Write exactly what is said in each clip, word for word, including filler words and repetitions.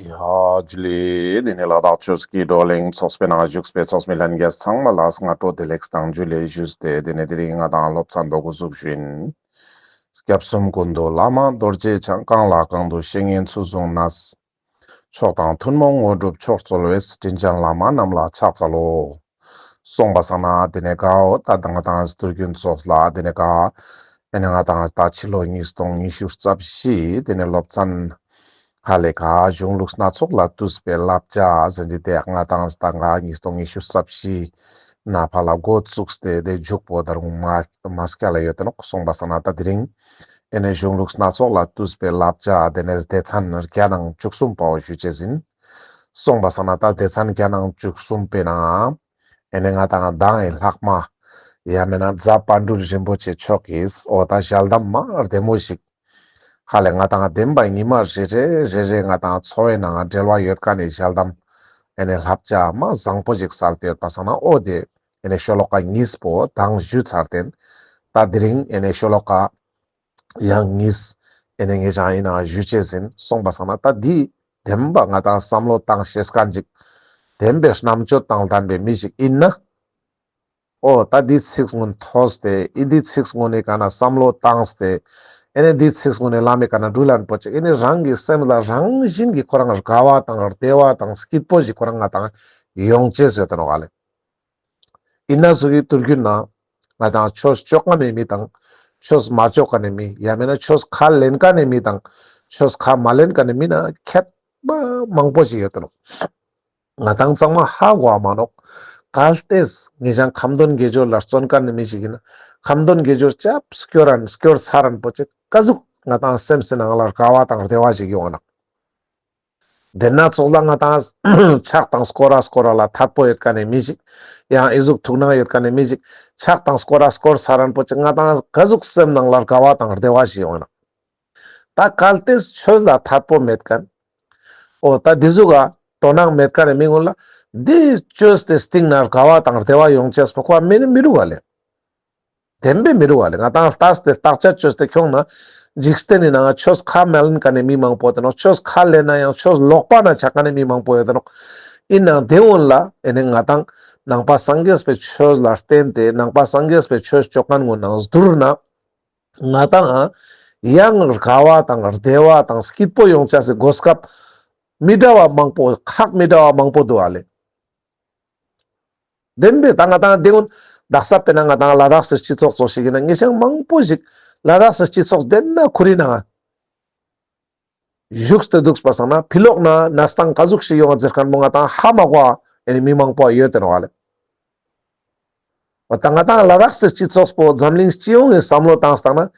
ཡ་ཇུ་ལེ། དེ་ནས་ལ་དྭགས་ཆོས་ཀྱི་བགྲོ་གླེང་ཚོགས་པའི་ནང་བཞུགས་པའི་ཚོགས་མི་ལྷན་རྒྱས་ཚང་མ་ལ་སྔ་དྲོ་བདེ་ལེགས་དང་ཇུ་ལེ་ཞུས་ཏེ། དེ་ནས་དེ་རིང་ང་དང་སློབ་ཚན་པོ་འགོ་འཛུགས་ཞུ་ཡིན། སྐྱབས་གསུམ་ཀུན་འདུས་བླ་མ་རྡོ་རྗེ་འཆང་། གང་ལ་གང་འདུལ་བཤེས་གཉེན་ཚུལ་བཟུང་ནས། མཆོག་དང་ཐུན་མོང་དངོས་གྲུབ་མཆོག་སྩོལ་བའི། དྲིན་ཅན་བླ་མ་རྣམས་ལ་ཕྱག་འཚལ་ལོ། སོང་པ་སང་ན་དེ་ནས་གའོ་ད་ང་དང་དུས་རྒྱུན་ཚོགས་ལ་དེ་ནས་ག་ཨེ་ནས་ང་དང་ད་ཕྱི་ལོ་ཉིས་སྟོང་ཉི་ཤུ་རྩ་བཞི་དེ་ནས་སློབ་ཚན་ཧ་ལས་ག་གཞུང་ལུགས་སྣ་ཚོགས་ལས་བཏུས་པའི་བསླབ་བྱ་ཟེར་གྱི་དེ་ང་དང་ད་ག་ཉིས་སྟོང་ཉི་ཤུ་རྩ་བཞི་ནས་ཕར་ལ་འགོ་བཙུགས་ཏེ་དེ་མཇུག་པོ་ད་རུང་མ་མ་སྐྱ་ལ་ཡོད་དེ་ནོག། སོང་པ་སང་ན་ད་དེ་རིང་ཨེ་ནས་གཞུང་ལུགས་སྣ་ཚོགས་ལས་བཏུས་པའི་བསླབ་བྱ་དེ་ནས་སྡེ་ཚན་བརྒྱ་ནང་བཅུ་གསུམ་པའོ་ཞུ་ཅེས་ཡིན། སོང་པ་སང་ན་ད་སྡེ་ཚན་བརྒྱ་ནང་བཅུ་གསུམ་པའི་ནང་ཨེ་ནས་ང་དང་མདང་ཨེ་ལྷག་མ་ཡང་མེད་ན་རྫ་དཔལ་སྤྲུལ་རིན་པོ་ཆེ་མཆོག་གིས་འོ་ད་ཞལ་གདམས་མ་བདེ་མོ་ཞིག་ཧ་ལས་ང་དང་བདེན་པ་ཉི་མ་རེ་རེ་རེ་རེ་ང་དང་འཚོ་བའི་ནང་འབྲེལ་བ་ཡོད་མཁན་ནི་ཞལ་གདམས་ཨེ་ནས་བསླབ་བྱ་མ་བཟང་པོ་ཞིག་སལ་ཏེ་ཡོད་པ་སང་ན་འོ་དེ་ཨེ་ནས་ཤོ་ལོ་ཀ་གཉིས་པོ་མདང་ཞུས་ཚར་ཏེ་ད་དེ་རིང་ཨེ་ནས་ཤོ་ལོ་ཀ་ཡང་གཉིས་ཨེ་ནས་ངེད་ཅག་ཡིན་ནའང་ཞུ་ཅེས་ཡིན། སོང་པ་སང་ན་ད་འདི་བདེན་པ་ང་དང་བསམ་བློ་བཏང་ཤེས་མཁན་ཅིག་བདེན་པའི་རྣམ་དཔྱོད་དང་ལྡན་པའི་མི་ཞིག་ཡིན་ན། འོ་ད་འདི་ཚིག་སྔོན་ཐོས་ཏེ་ཨི་འདི་ཚིག་སྔོན་ནས་ག་ན་བསམ་བློ་བཏང་སྟེ་ཨེ་ནས་འདི་ཚིག་སྔོན་ནས་ལམ་མི་ག་ན་འགྲུལ་ལན་པོ་ཅིག་ཨེ་ནས་རང་གི་སེམས་ལ་རང་བཞིན་གྱི་ཁོ་རང་དགའ་བ་དང་བདེ་བ་དང་སྐྱིད་པོ་ཞིག་ཁོ་རང་ང་དང་ཡོང་ཅེས་ཡོད་དེ་ནོག་ལེ། ཡིན་ན་ཟུག་གི་དུས་རྒྱུན་ན་ང་དང་ཆོས་ཅོ་མཁན་ནི་མི་དང་ཆོས་མ་ཅོ་མཁན་ནི་མི་ཡང་མེད་ན་ཆོས་ཁས་ལེན་མཁན་ནི་མི་དང་ཆོས་ཁས་མ་ལེན་མཁན་ནི་མི་ན་ཁྱད་པར་མང་པོ་ཞིག་ཡོད་དེ་ནོག། ང་དང་ཚང་མ་ཧ་གོ་བ་མ་ནོག། གལ་ཏེ་ངེད་ཅག་ཁ་འདོན་དགེ་སྦྱོར་ལ་བརྩོན་མཁན་ནི་མི་ཞིག་ཡིན་ན་ཁ་འདོན་དགེ་སྦྱོར་ཅབ་སྐྱོར་རན་སྐྱོར་ཚར་རན་པོ་ཅིག་ག་ཟུག་ང་དང་སེམས་སི་ནང་ལ་དགའ་བ་དང་བདེ་བ་ཞིག་ཡོང་ང་ནོག། དེ་ན་ཚོགས་ལ་ང་དང་ཕྱག་དང་སྐོར་ར་སྐོར་ར་ལ་ཐད་པོ་ཡོད་མཁན་ནི་མི་ཞིག་ཡང་ཨི་ཟུག་ཐུགས་སྣང་ཡོད་མཁན་ནི་མི་ཞིག་ཕྱག་དང་སྐོར་ར་སྐོར་ཚར་རན་པོ་ཅིག་ང་དང་ག་ཟུག་སེམས་ནང་ལ་དགའ་བ་དང་བདེ་བ་ཞིག་ཡོང་ང་ནོག། ད་གལ་ཏེ་ཆོས་ལ་ཐད་པོ་མེད་མཁན། འོ་ད་འདི་ཟུག་ག་དོ་སྣང་མེད་མཁན་ནི་མི་ཀུན་ལ་འདི་ཅོས་ཏེ་སྟིང་ནེ་དགའ་བ་དང་བདེ་བ་ཡོང་ཅེས་པོ་ཁོ་མི་ནི་མི་རུག་ག་ལེ། བདེན་པའི་མི་རུག་ག་ལེ། ང་དང་ལྟས་ཏེ་བརྟག་དཔྱད་ཅོས་ཏེ་ཁྱོང་ན་འཇིག་རྟེན་ནི་ནང་ཆོས་ཁས་མ་ལེན་མཁན་ནི་མི་མང་པོ་དེ་ནོག། ཆོས་ཁས་ལེན་ན་ཡང་ཆོས་ལོག་པ་ན་ཆ་མཁན་ནི་མི་མང་པོ་ཡོད་དེ་ནོག། ཡིན་ནའང་དེ་ཀུན་ལ་ཨེ་ནི་ང་དང་ནང་པ་སངས་རྒྱས་པའི་ཆོས་ལ་བརྟེན་ཏེ་ནང་པ་སངས་རྒྱས་པའི་ཆོས་ཅོ་མཁན་ཀུན་ནང་བསྡུར་ན། ང་དང་ཡང་དགའ་བ་དང་བདེ་བ་དང་སྐྱིད་པོ་ཡོང་ཅེས་སི་གོ་སྐབས་མི་འདྲ་བ་མང་པོ་ཁག་མི་འདྲ་བ་མང་པོ་འདུག་ག་ལེ། བདེན་པའི་ད་ང་དང་དེ་ཀུན་དག་ས་དཔེར་ན་ང་དང་ལ་དྭགས་སི་སྤྱི་ཚོགས་ཙོགས་ཤིག་ཡིན་ན་ངེད་ཅག་མང་པོ་ཞིག་ལ་དྭགས་སི་སྤྱི་ཚོགས་དེ་ན་ཁུ་རི་ནང་བཞུགས་ཏེ་འདུག་པ་སང་ན་ཕི་ལོག་ན་གནས་སྟངས་ག་ཟུག་ཞིག་ཡོང་ཟེར་མཁན་པོ་ང་དང་ཧ་མ་གོ་བ་ཨེ་ནི་མི་མང་པོ་ཡོད་དེ་ནོག་ག་ལེ། འོ་ད་ང་དང་ལ་དྭགས་སི་སྤྱི་ཚོགས་པོ་འཛམ་གླིང་སྤྱི་ཡོངས་ཀྱི་བསམ་བློ་བཏང་སྟངས་ན་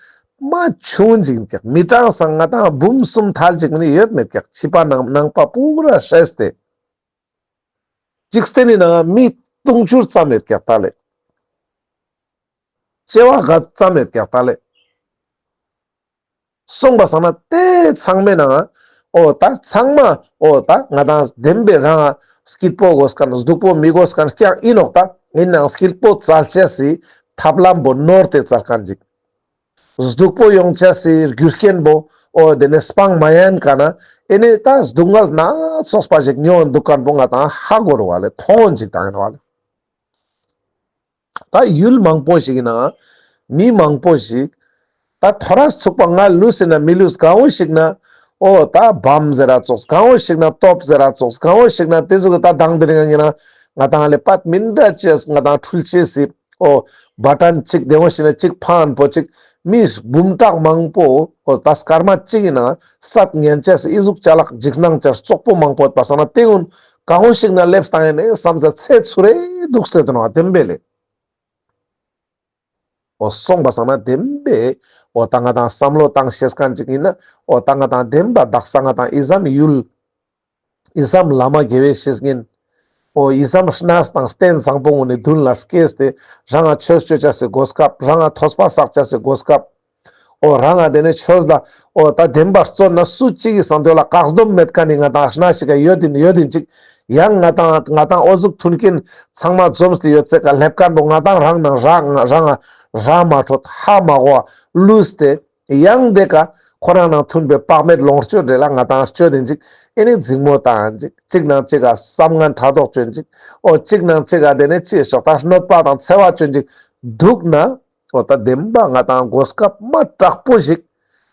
མ་ཆུང་ཅིག་ཡིན་ཀྱག། མི་གྲངས་སང་ང་དང་འབུམ་གསུམ་ཐལ་ཅིག་མ་ནི་ཡོད་མེད་ཀྱག། ཕྱི་པ་ནང་ནང་པ་པུ་ར་ཧྲེས་ཏེ། འཇིག་རྟེན་ནི་ནང་མི་དུང་ཕྱུར་ཙམ་ཡོད་ཀྱག་ད་ལེ། བྱེ་བ་ག་ཙམ་ཡོད་ཀྱག་ད་ལེ། སོང་པ་སང་ན་དེ་ཚང་མའི་ནང་འོ་ད་ཚང་མ་འོ་ད་ང་དང་བདེན་པའི་རང་སྐྱིད་པོ་དགོས་མཁན་སྡུག་པོ་མི་དགོས་མཁན་རྐྱང་ཡིན་ནོག། ད་ཡིན་ནའང་སྐྱིད་པོ་བཙལ་ཅེས་སི་ཐབས་ལམ་པོ་ནོར་ཏེ་བཙལ་མཁན་ཅིག། སྡུག་པོ་ཡོང་ཅེས་སི་རྒྱུ་རྐྱེན་པོ་འོ་དེ་ནས་སྤང་མ་ཉན་མཁན་ཨེ་ནི་ད་སྡུག་བསྔལ་སྣ་ཚོགས་པ་ཞིག་མྱོང་འདུག་མཁན་པོ་ང་དང་ཧ་གོ་རུག་ག་ལེ། མཐོང་ཅིག་དང་ཡིན་ནོག་ག་ལེ། ད་ཡུལ་མང་པོ་ཞིག་ཡིན་ན་མི་མང་པོ་ཞིག་ད་ཐོ་རས་ཚུགས་པ་ང་ལུས་ཟེར་ན་མི་ལུས། གང་བོ་ཞིག་ན་འོ་ད་བམ་ཟེར་ར་ཙོགས། གང་བོ་ཞིག་ན་སྟོབས་ཟེར་ར་ཙོགས། གང་བོ་ཞིག་ན་དེ་ཟུག་གི་ད་དང་དེ་རིང་ང་ང་དང་ལེ་པད་མི་འདྲ་ཅེས་ང་དང་འཁྲུལ་ཅེས་སི་འོ་བ་ཊན་གཅིག་དེ་བོ་ཞིག་ན་གཅིག་ཕང་པོ་གཅིག་མི་འབུམ་ཕྲག་མང་པོ་འོ་ད་སྐར་མ་གཅིག་ཡིན་ན་སད་ཉན་ཅེས་སི་ཨི་ཟུག་ཅ་ལག་འཇིགས་སྣང་ཅན་རྩོག་པོ་མང་པོ་ཡོད་པ་སང་ན་དེ་ཀུན་གང་བོ་ཞིག་ན་སླེབས་བཏང་ཡིན་ནས་བསམ་ས་ཚེ་ཚུར་རེ་འདུག་སྟེ་དོན་བ་བདེན་པས་ལེ། འོ་སོང་པ་སང་ན་བདེན་པས་འོ་ད་ང་དང་བསམ་བློ་བཏང་ཤེས་མཁན་ཅིག་ཡིན་ན་འོ་ད་ང་དང་བདེན་པ་དག་ས་ང་དང་ཨི་ཙམ་ཡུལ་ཨི་ཙམ་བླ་མ་དགེ་བའི་བཤེས་གཉེན་འོ་ཨི་ཙམ་གནས་དང་རྟེན་བཟང་པོ་ཀུན་ནི་མདུན་ལ་སྐྱེས་ཏེ་རང་ང་ཆོས་ཅོ་ཅེས་སི་གོ་སྐབས། རང་ང་ཐོས་པ་བསགས་ཅེས་སི་གོ་སྐབས། འོ་རང་ང་དེ་ནས་ཆོས་ལ་འོ་ད་བདེན་པ་བརྩོན་ན་སུ་གཅིག་གི་སང་དོན་ལ་བཀག་སྡོམ་མེད་མཁན་ནི་ང་དང་གནས་ཤིག་ག་ཡོད་ཡིན་ཡོད་ཡིན་ཅིག། ཡང་ང་དང་ང་དང་འོ་ཟུག་མཐུན་རྐྱེན་ཚང་མ་འཛོམས་ཏེ་ཡོད་ཚད་ཀ་སླེབས་མཁན་པོ་ང་དང་རང་ནང་རང་ང་རང་ང་རང་མ་འཕྲོད་ཧ་མ་གོ་བ་ལུས་ཏེ་ཡང་དེ་ཀ་ ཁོ་རང་ནང་མཐུན་པའི་དཔག་མེད་ལོངས་སྤྱོད་རེ་ལ་ང་ཏང་སྤྱོད་དེན་ཅིག་ཨེ་ནི་འཛིང་མོ་བཏང་ཅིག་གཅིག་ནང་གཅིག་ག་བསམ་ངན་ཕྲག་དོག་སྤྱོད་ཅིག་འོ་གཅིག་ནང་གཅིག་ག་དེ་ནས་ཅི་ཞོག་ད་གནོད་པ་དང་འཚེ་བ་སྤྱོད་ཅིག་འདུག་ན། འོ་ད་བདེན་པ་ང་ཏང་གོ་སྐབས་མ་དྲག་པོ་ཞིག་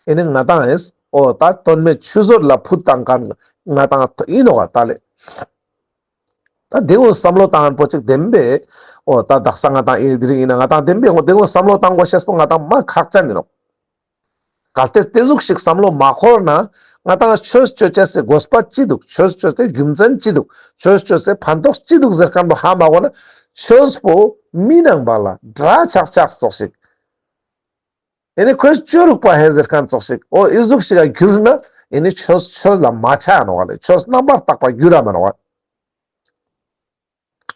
ཨེ་ནི་ང་ཏང་ཨེས་འོ་ད་དོན་མེད་ཆུད་ཟོས་ལ་ཕུད་བཏང་མཁན་ང་ཏང་ཨིན་ནོག་ག་ད་ལེ། ད་དེ་འོ་བསམ་བློ་བཏང་མཁན་པོ་ཅིག་བདེན་པས། འོ་ད་དག་ས་ང་ཏང་ཨེ་དེ་རིང་ཨིན་ན་ང་ཏང་བདེན་པས་འོ་དེ་འོ་བསམ་བློ་བཏང་དགོས་ཤེས་པོ་ང་ཏང་མ་ཁག་ཅན་ཨིན་ནོག་གལ་ཏེ་དེ་ཟུག་ཞིག་བསམ་བློ་མ་འཁོར་ན་ང་ཏང་ཆོས་སྤྱོད་ཅེས་སི་དགོས་པ་ཅི་འདུག་ཆོས་སྤྱོད་སའི་རྒྱུ་མཚན་ཅི་འདུག་ཆོས་སྤྱོད་སའི་ཕན་ཐོགས་ཅི་འདུག་ཟེར་མཁན་པོ་ཧ་མ་གོ་ན་ཆོས་པོ་མི་ནང་པ་ལ་འདྲ་ཆགས་ཆགས་ཙོགས་ཤིག་ཨེ་ནི་ཁོས་ཅོ་རུག་པ་ཧེ་ཟེར་མཁན་ཙོགས་ཤིག་འོ་ཨི་ཟུག་ཞིག་ག་གྱུར་ན་ཨེ་ནི་ཆོས་ཆོས་ལ་མ་ཆགས་ནོག་ག་ལེ། ཆོས་རྣམ་པར་དག་པ་འགྱུར་ར་མ་ནོག་ག་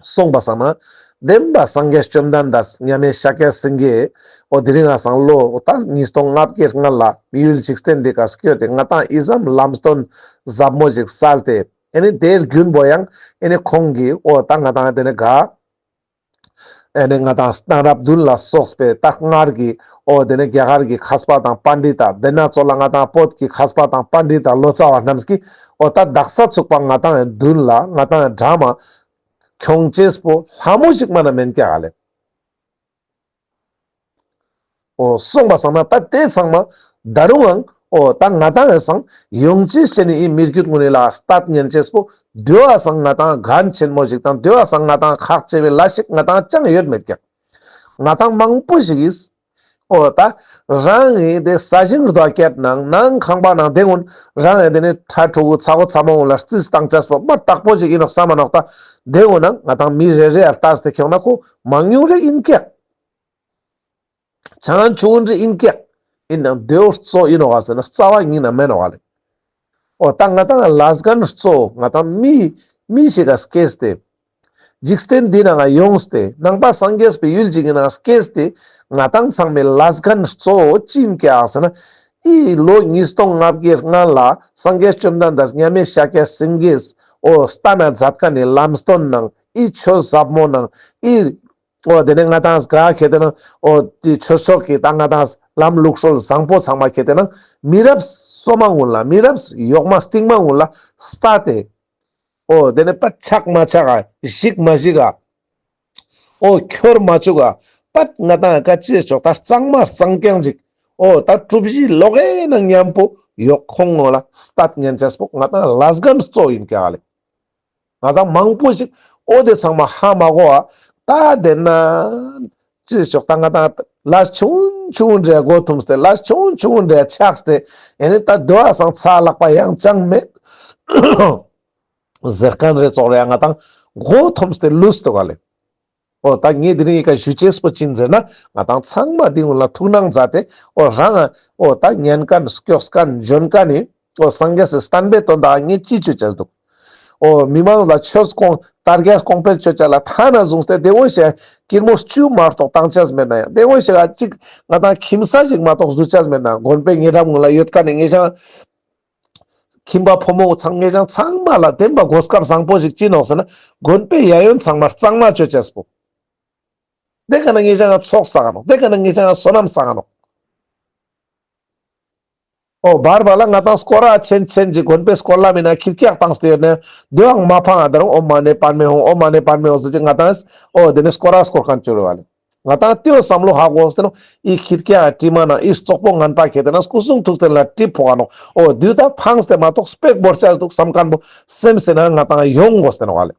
གསུངས་པ་སང་ན། བདེན་པ་སངས་རྒྱས་བཅོམ་ལྡན་འདས་མཉམ་མེད་ཤཱཀྱ་སེང་གེ། འོ་དེ་རིང་ང་སང་ལོ་འོ་ད་ཉིས་སྟོང་ལྔ་བརྒྱའི་སྔན་ལ་མི་ཡུལ་འཇིག་རྟེན་འདི་ཀ་སྐྱོད་དེ་ང་ཏང་ཨི་ཙམ་ལམ་སྟོན་ཟབ་མོ་ཞིག་སལ་ཏེ། ཨེ་ནི་དེའི་རྒྱུན་པོ་ཡང་ཨེ་ནི་ཁོང་གིས་འོ་ད་ང་ཏང་དེ་ནི་ག་ཨེ་ནི་ང་ཏང་གནང་རབས་མདུན་ལ་སོགས་པའི་ད་སྔར་གྱི་འོ་དེ་ནི་རྒྱ་གར་གྱི་མཁས་པ་དང་པཎྜི་ཏ་དེ་ན་ཙོགས་ལ་ང་ཏང་བོད་ཀྱི་མཁས་པ་དང་པཎྜི་ཏ་ལོ་ཙཱ་བ་རྣམས་ཀྱིས་འོ་ད་དག་ས་ཚུགས་པ་ང་ཏང་མདུན་ལ་ང་ཏང་འདྲ་མ་ཁྱོང་ཅེས་པོ་ལྷ་མོ་ཞིག་མ་ན་མེན་ཀྱག་ག་ལེ། འོ་གསུངས་པ་སང་ན་ད་དེ་ཚང་མ་ད་རུང་ཡང་འོ་ད་ང་ཏང་ཡང་སང་ཡོང་ཅེས་ཅེ་ནི་ཨི་མི་རྒྱུད་ངུ་ནི་ལ་སྟད་ཉན་ཅེས་པོ་དེ་བ་སང་ང་ཏང་འགན་ཆེན་མོ་ཞིག་དང་དེ་བ་སང་ང་ཏང་ཁག་ཆེ་བའི་ལས་ཤིག་ང་ཏང་ཅང་ཡོད་མེད་ཀྱག་ང་ཏང་མང་པོ་ཞིག་གིས་འོ་ད་རང་ངི་དེ་ས་ཞིང་རྡོ་སྐྱེད་ནང་ནང་ཁང་པ་ནང་དེ་ཀུན་རང་ངི་དེ་ནི་ཁྲ་ཕྲུ་གུ་ཚ་བོ་ཚ་མོ་ཀུན་ལ་རྩིས་བཏང་ཅེས་པོ་མ་དྲག་པོ་ཞིག་ཨིན་ནོག་བསམ་མ་ནོག་ད་དེ་ཀུན་ནང་ང་ཏང་མི་རེ་རེ་ཡར་ལྟས་ཏེ་ཁྱོང་ན་ཁོ་མང་ཉུང་རེ་ཨིན་ཀྱག་ཆང་ཆུང་རེ་ཨིན་ཀྱག་ཨིན་ནང་དེ་བོ་གཙོ་ཨིན་ནོག་ག་ཟེར་ན་རྩ་བ་ཉིད་ནས་མེན་ནོག་ག་ལེ། འོ་ད་ང་ཏང་ལས་འགན་གཙོ་ང་ཏང་མི་མི་ཞིག་ག་སྐྱེས་ཏེ་འཇིག་རྟེན་འདི་ནང་ང་ཡོངས་ཏེ་ནང་པ་སངས་རྒྱས་པའི་ཡུལ་ཅིག་གི་ནང་སྐྱེས་ཏེ་ང་ཏང་ཚང་མའི་ལས་འགན་གཙོ་བོ་ཅི་ཨིན་ཀྱག་ཟེར་ན་ཨི་ལོ་ཉིས་སྟོང་ལྔ་བརྒྱའི་སྔན་ལ་སངས་རྒྱས་བཅོམ་ལྡན་འདས་མཉམ་མེད་ཤཱཀྱ་སེང་གེས་འོ་སྟན་ན་མཛད་མཁན་ནི་ལམ་སྟོན་ནང་ཨི་ཆོས་ཟབ་མོ་ནང་ཨི་འོ་དེ་ནས་ང་ཏང་ག་ཁེ་ཏེ་ན་འོ་དེ་ཆོས་ཕྱོགས་ཀྱི་ད་ང་ཏང་ལམ་ལུགས་སྲོལ་བཟང་པོ་ཚང་མ་ཁེ་ཏེ་ན་མི་རབས་སོ་མ་ཀུན་ལ་མི་རབས་ཡོག་མ་སྟིང་མ་ཀུན་ལ་སྟད་དེ་འོ་དེ་ནས་པ་ཆག་མ་ཆག་ག་ཞིག་མ་ཞིག་ག་འོ་ཁྱོར་མ་བཅུག་ག་པ་ང་ཏང་ག་ཅི་ཆོག་ད་གཙང་མ་གཙང་རྐྱང་ཅིག་འོ་ད་གྲུ་བཞི་ལོག་གེ་ན་མཉམ་པོ་ཡོག་ཁོང་ངོ་ལ་སྟད་ཉན་ཅེས་པོ་ང་ཏང་ལས་འགན་གཙོ་ཨིན་ཀྱག་ལེ། ང་ཏང་མང་པོ་ཞིག་འོ་དེ་ཚང་མ་ཧ་མ་གོ་བ། ད་དེ་ན་ཅི་ཆོག་ད་ང་ཏང་ལས་ཆུང་ཆུང་འདྲ་མགོ་འཐོམས་ཏེ་ལས་ཆུང་ཆུང་འདྲ་ཆགས་ཏེ་ཨེ་ནི་ད་དེ་བ་སང་ཚ་ལག་པ་ཡང་ཅང་མེད་ཟེར་མཁན་རེ་ཙོགས་རེ་ང་ཏང་མགོ་འཐོམས་ཏེ་ལུས་ཏོག་ག་ལེ། འོ་ད་ངས་དེ་རིང་ཡི་ག་ཞུ་ཅེས་པོ་ཅི་ཨིན་ཟེར་ན་ང་ཏང་ཚང་མ་དེ་ཀུན་ལ་ཐུགས་སྣང་མཛད་དེ་འོ་རང་འོ་ད་ཉན་མཁན་སྐྱོགས་མཁན་འཇོན་མཁན་ནི་འོ་སངས་རྒྱས་སི་བསྟན་པའི་དོན་དག་ངས་ཅི་ཅོ་ཅེས་འདུག་འོ་མི་མང་ལ་ཆོས་སྐོང་དར་རྒྱས་གོང་འཕེལ་ཅོ་ཅེས་ལ་ཐ་ན་བཟུང་སྟེ་དེ་འོ་ཞེ་ཀིར་མོ་བཅུ་མ་གཏོགས་བཏང་ཅེས་མེད་ན་ཡང་དེ་འོ་ཞེ་ག་ཅིག་ང་ཏང་ཁྱིམ་ས་ཞིག་མ་གཏོགས་བཟོ་ཅེས་མེད་ན་དགོན་པའི་ཉེ་འགྲམ་ཀུན་ལ་ཡོད་མཁན་ནི་ངེ་ཞང་ཁྱིམ་པ་ཕོ་མོ་ཚང་ངེ་ཞང་ཚང་མ་ལ་བདེན་པ་གོ་སྐབས་བཟང་པོ་ཞིག་ཅི་ནོག་ཟེར་ན་དགོན་པའི་གཡས་གཡོན་ཚང་མ་གཙང་མ་ཅོ་ཅེས་པོ། དེ་ཀ་ན་ངེ་ཞང་ཚོགས་བསགས་ནོག་དེ་ཀ་ན་ངེ་ཞང་བསོད་ནམས་བསགས་ནོག་འོ་བར་བར་ལ་ང་ཏང་སྐོར་ར་ཆེན་ཆེན་གྱི་དགོན་པའི་སྐོར་ལ་མིན་ན་ཁྱི་སྐྱག་བཏང་སྟེ་ཡོད་ན་དེ་བའང་མ་ཕང་ང་ད་རུང་ཨོཾ་མ་ཎི་པདྨེ་ཧཱུྃ་ཨོཾ་མ་ཎི་པདྨེ་ཧཱུྃ་ཟེར་གྱི་ང་ཏང་འོ་དེ་ནས་སྐོར་ར་སྐོར་མཁན་ཅོ་རུ་བ་ལེ། ང་ཏང་དེའོ་བསམ་བློ་ཧ་གོ་སྟེ་ནོ་ཨི་ཁྱི་སྐྱག་དྲི་མ་ན་ཨི་བཙོག་པོ་ངན་པ་ཁྱེར་ཏེ་ན་སྐུ་གསུང་ཐུགས་རྟེན་ལ་གྲིབ་ཕོག་ག་ནོག་འོ་དུས་ད་ཕངས་ཏེ་མ་གཏོགས་སྤེ་ར་བོར་ཅེས་འདུག་བསམ་མཁན་པོ་སེམས་སི་ནང་ང་ཏང་ཡོང་དགོས་ཏེ་ནོག་ལེ།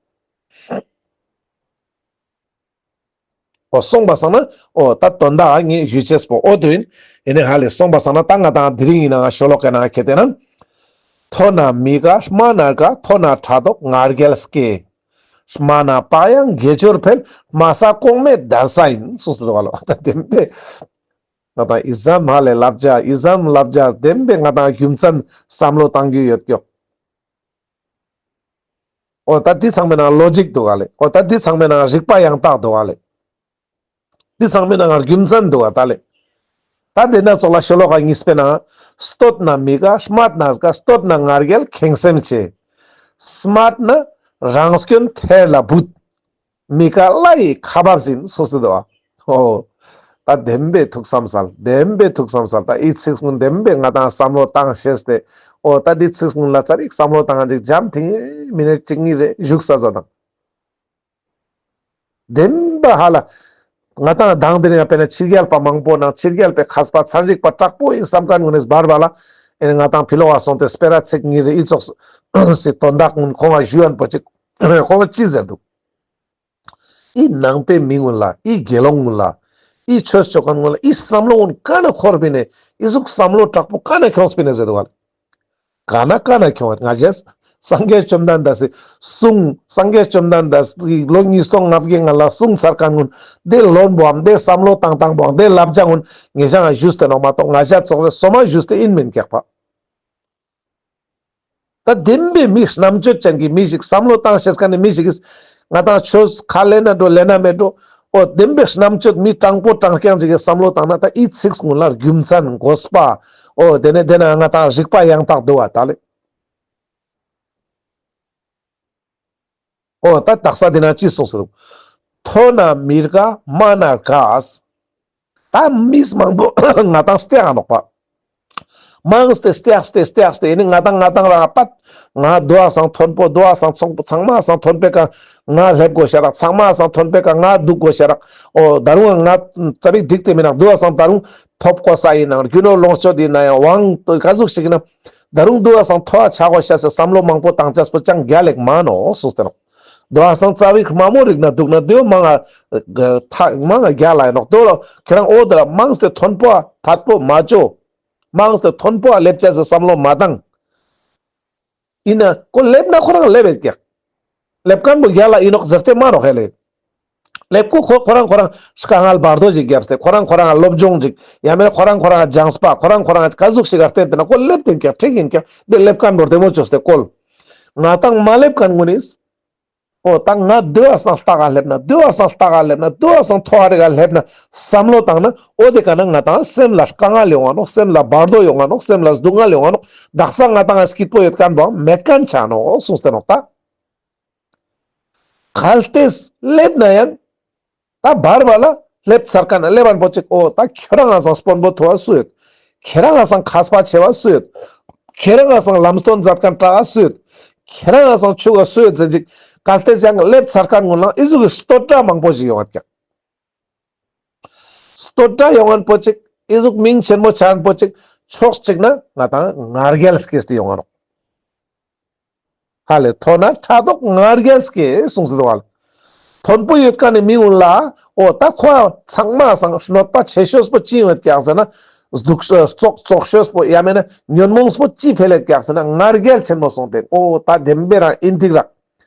འོ་གསུངས་པ་སང་ན་འོ་ད་དོན་དག་ངས་ཞུ་ཅེས་པོ་འོ་དོ་ཨིན། ཨེ་ནི་ཧ་ལེ་གསུངས་པ་སང་ན་ད་ང་ཏང་དེ་རིང་ཨིན་ན་ཤོ་ལོ་ཀ་ནང་ཁྱེར་ཏེ་ན། མཐོ་ན་མི་དགའ་དམའ་ན་དགའ་མཐོ་ན་ཕྲག་དོག་ང་རྒྱལ་སྐྱེ། དམའ་ན་བག་ཡངས་དགེ་སྦྱོར་འཕེལ་དམའ་ས་གོང་མའི་གདན་ས་ཡིན་གསུངས་སེ་འདུག་བ་ལོ། ད་བདེན་པས་ང་ཏང་ཨི་ཙམ་ཧ་ལེ་བསླབ་བྱ་ཨི་ཙམ་བསླབ་བྱ་བདེན་པས་ང་ཏང་རྒྱུ་མཚན་བསམ་བློ་བཏང་རྒྱུ་ཡོད་ཀྱོག་འོ་ད་འདི་ཚང་མའི་ནང་ལོ་ཇིག་འདུག་ག་ལེ། འོ་ད་འདི་ཚང་མའི་ནང་རིག་པ་ཡང་དག་འདུག་ག་ལེ། འདི་ཚང་མའི་ནང་རྒྱུ་མཚན་འདུག་ག་ད་ལེ། ད་དེ་ན་ཙོགས་ལ་ཤོ་ལོ་ཀ་གཉིས་པའི་ནང་། བསྟོད་ན་མི་དགའ་དམའ་ན་དགའ་བསྟོད་ན་ང་རྒྱལ་ཁེངས་སེམས་ཆེ། དམའ་ན་རང་སྐྱོན་ཐེར་ལ་བུད། མི་དགའ་ལྷ་ཡི་ཁ་འབབ་ཟིན་གསུངས་སེ་འདུག་ག་འོ། ད་བདེན་པའི་ཐུགས་བསམ་སལ། བདེན་པའི་ཐུགས་བསམ་སལ། ད་འི་ཚིག་གུན་བདེན་པའི་ང་ཏང་བསམ་བློ་བཏང་ཤེས་ཏེ། འོ་ད་འི་ཚིག་གུན་ལ་ཙ་པིག་བསམ་བློ་བཏང་ཅིག་འཇམ་ཐིང་ངེ་མི་ནིཊ་གཅིག་གཉིས་རེ་བཞུགས་ས་ཟ་དང་། བདེན་པ་ཧ་ལ། ང་ཏང་དང་དེ་རིང་ཡང་དཔེར་ན་ཕྱི་རྒྱལ་པ་མང་པོ་ནང་ཕྱི་རྒྱལ་པའི་མཁས་པ་ཚན་རིག་པ་དྲག་པོ་ཡིན་བསམ་མཁན་གུན་ནི་བར་བར་ལ། ཨེ་ནི་ང་ཏང་ཕི་ལོག་ག་སོང་སྟེ་སྤེ་ར་ཚིག་གཉིས་རེ་འི་ཙོགས་སི་དོན་དག་གུན་ཁོང་ང་ཞུ་ཡན་པོ་ཅིག་ཁོང་ཅི་ཟེར་འདུག་འི་ནང་པའི་མི་གུན་ལ། འི་དགེ་སློང་གུན་ལ། འི་ཆོས་ཅོ་མཁན་གུན་ལ། འི་བསམ་བློ་གུན་ག་ནས་འཁོར་པིན་ནེ། འི་ཟུག་བསམ་བློ་དྲག་པོ་ག་ནས་ཁྱོངས་པིན་ནེ་ཟེར་འདུག་ག་ལེ། ག་ནས་ག་ནས་ཁྱོངས་པ། ང་ཞེས་སངས་རྒྱས་བཅོམ་ལྡན་འདས་སི་གསུང་། སངས་རྒྱས་བཅོམ་ལྡན་འདས་སི་ལོ་ཉིས་སྟོང་ལྔ་བརྒྱའི་སྔ་ལ་གསུངས་ཚར་མཁན་གུན། འི་ལོན་པོའམ་འི་བསམ་བློ་བཏང་སྟངས་པོའམ་འི་བསླབ་བྱ་གུན་ང་ཞ་ང་ཞུས་ཏེ་ནོག་མ་གཏོགས་ང་ཞ་ཙོགས་སི་སོ་མ་ཞུས་ཏེ་ཡིན་མིན་ཀྱག་པ། ད་བདེན་པའི་མི་རྣམ་དཔྱོད་ཅན་གྱི་མི་ཞིག་བསམ་བློ་བཏང་ཤེས་མཁན་ནི་མི་ཞིག་གིས་ང་ཏང་ཆོས་ཁ་ལེན་ན་འགྲོ་ལེན་ན་མེད་འགྲོ། འོ་བདེན་པའི་རྣམ་དཔྱོད་མི་དྲང་པོ་དྲང་རྐྱང་ཅིག་གི་བསམ་བློ་བཏང་ན། ད་འི་ཚིག་གུན་ལ་རྒྱུ་མཚན་དགོས་པ། འོ་དེ་ནས་དེ་ན་ང་ཏང་རིག་པ་ཡང་དག་འདུག་པ་ད་ལེ། འོ་ད་དག་ས་དེ་ན་ཅི་གསུངས་སོ། མཐོ་ན་མི་དགའ་དམའ་ན་དགའ། ད་མི་མང་པོ་ང་ཏང་སྟེ་ཨ་ནོག་པ། མང་སྟེ་སྟེ་སྟེ་སྟེ་སྟེ་ཨེ་ནི་ང་ཏང་ང་ཏང་རང་པད། ང་དུ་བ་སང་མཐོན་པོ། དུ་བ་སང་ཚོང་པོ། ཚང་མ་སང་མཐོན་པོའི་ཀ་ང་སླེབས་དགོས་ཤ་རག་ཚང་མ་སང་མཐོན་པོའི་ཀ་ང་འདུག་དགོས་ཤ་རག་འོ་ད་རུང་ང་ཙ་པིག་འགྲིག་སྟེ་མི་ནང་དུ་བ་སང་ད་རུང་ཐོབ་གོ་ས་ཡིན་ནང་རྒྱུ་ནོར་ལོངས་སྤྱོད་ཡིན་ན་ཡང་དབང་ག་ཟུག་ཞིག་ཡིན་ན། ད་རུང་དུ་བ་སང་མཐོ་བ་ཆ་དགོས་ཤ་སི་བསམ་བློ་མང་པོ་བཏང་ཅེས་པོ་ཅང་རྒྱལ་ལ་མ་ནོག་གསུངས་ཏེ་ནོག་དུ་བ་སང་ཙ་པིག་དམའ་མོ་རིག་ན་འདུག་ན་དེ་མང་ང་ཐ་མང་ང་རྒྱལ་ལ་ཡིན་ནོག་དེ་ལ་ཁྱེད་རང་འོ་དེ་ལ་མང་སྟེ་མཐོན་པོ་ཐད་པོ་མ་ཅོ། མང་སྟེ་མཐོན་པོ་སླེབས་ཅེས་སི་བསམ་བློ་མ་བཏང་། ཡིན་ན་ཁོ་སླེབས་ན་ཁོ་རང་སླེབས་ཡོད་ཀྱག་སླེབས་མཁན་པོ་རྒྱལ་ལ་ཡིན་ནོག་ཟེར་ཏེ་མ་ནོག་ཧེ་ལེ། སླེབས་ཁོ་ཁོ་ཁོ་རང་ཁོ་རང་དཀའ་ངལ་བར་དོ་ཞིག་བརྒྱབ་སྟེ། ཁོ་རང་ཁོ་རང་སློབ་སྦྱོང་ཞིག་ཡང་མེད་ན་ཁོ་རང་ཁོ་རང་སྦྱངས་པ། ཁོ་རང་ཁོ་རང་ག་ཟུག་ཞིག་ག་བརྟེན་ཏེ་ན་ཁོ་སླེབས་ཏེ་ཡིན་ཀྱག་འགྲིག་ཡིན་ཀྱག་དེ་སླེབས་མཁན་པོ་བདེ་མོ་ཅོས་ཏེ་བཀོལ། ང་ཏང་མ་སླེབས་མཁན་གུན་ནི། འོ་ད་ང་དུ་བ་སང་ལྟག་ག་སླེབས་ན། དུ་བ་སང་ལྟག་ག་སླེབས་ན། དུ་བ་སང་མཐོ་བ་རིག་ག་སླེབས་ན་བསམ་བློ་བཏང་ན། འོ་དེ་ཀ་ན་ང་ཏང་སེམས་ལ་དཀའ་ངལ་ཡོང་ང་ནོག་སེམས་ལ་བར་དོ་ཡོང་ང་ནོག་སེམས་ལ་སྡུག་བསྔལ་ཡོང་ང་ནོག་དག་ས་ང་ཏང་སྐྱིད་པོ་ཡོད་མཁན་པོ་མེད་མཁན་ཆ་ནོག་གསུངས་ཏེ་ནོག་ད། གལ་ཏེ་སླེབས་ན་ཡང་། ད་བར་བར་ལ་སླེབས་ཚར་མཁན་ན་སླེབས་མཁན་པོ་ཅིག་འོ་ད་ཁྱེད་རང་ང་སང་དཔོན་པོ་མཐོ་བ་སུ་ཡོད། ཁྱེད་རང་ང་སང་མཁས་པ་ཆེ་བ་སུ་ཡོད། ཁྱེད་རང་ང་སང་ལམ་སྟོན་མཛད་མཁན་དྲག་ག་སུ་ཡོད། ཁྱེད་རང་ང་སང་ཕྱུག་ག་སུ་ཡོད་ཟེར་ཅིག་གལ་ཏེ་ཡང་སླེབས་ཚར་མཁན་གུན་ལ་འི་ཟུག་གི་བསྟོད་སྒྲ་མང་པོ་ཞིག་ཡོང་ང་ཀྱག་བསྟོད་སྒྲ་ཡོང་མཁན་པོ་ཅིག་འི་ཟུག་མིང་ཆེན་མོ་ཆགས་མཁན་པོ་ཅིག་ཕྱོགས་གཅིག་ན་ང་ཏང་ང་རྒྱལ་སྐྱེས་ཏེ་ཡོང་ང་ནོག་ཧ་ལེ། མཐོ་ན་ཕྲག་དོག་ང་རྒྱལ་སྐྱེ་གསུངས་སེ་འདུག་ཧ་ལེ། མཐོན་པོ་ཡོད་མཁན་ནི་མི་གུན་ལ་འོ་ད་ཁོ་ཚང་མ་སང་གནོད་པ་ཆེ་ཤོས་པོ་ཅི་ཡོད་ཀྱག་ཟེར་ན། སྡུག་བཙོག་བཙོག་ཤོས་པོ་ཡང་མེད་ན་ཉོན་མོངས་པོ་ཅི་འཕེལ་ཡོད་ཀྱག་ཟེར་ན་ང་རྒྱལ་ཆེན་མོ་སོང་སྟེ། འོ་ད་བདེན་པའི་རང་ཡིན་ཐིག་རག་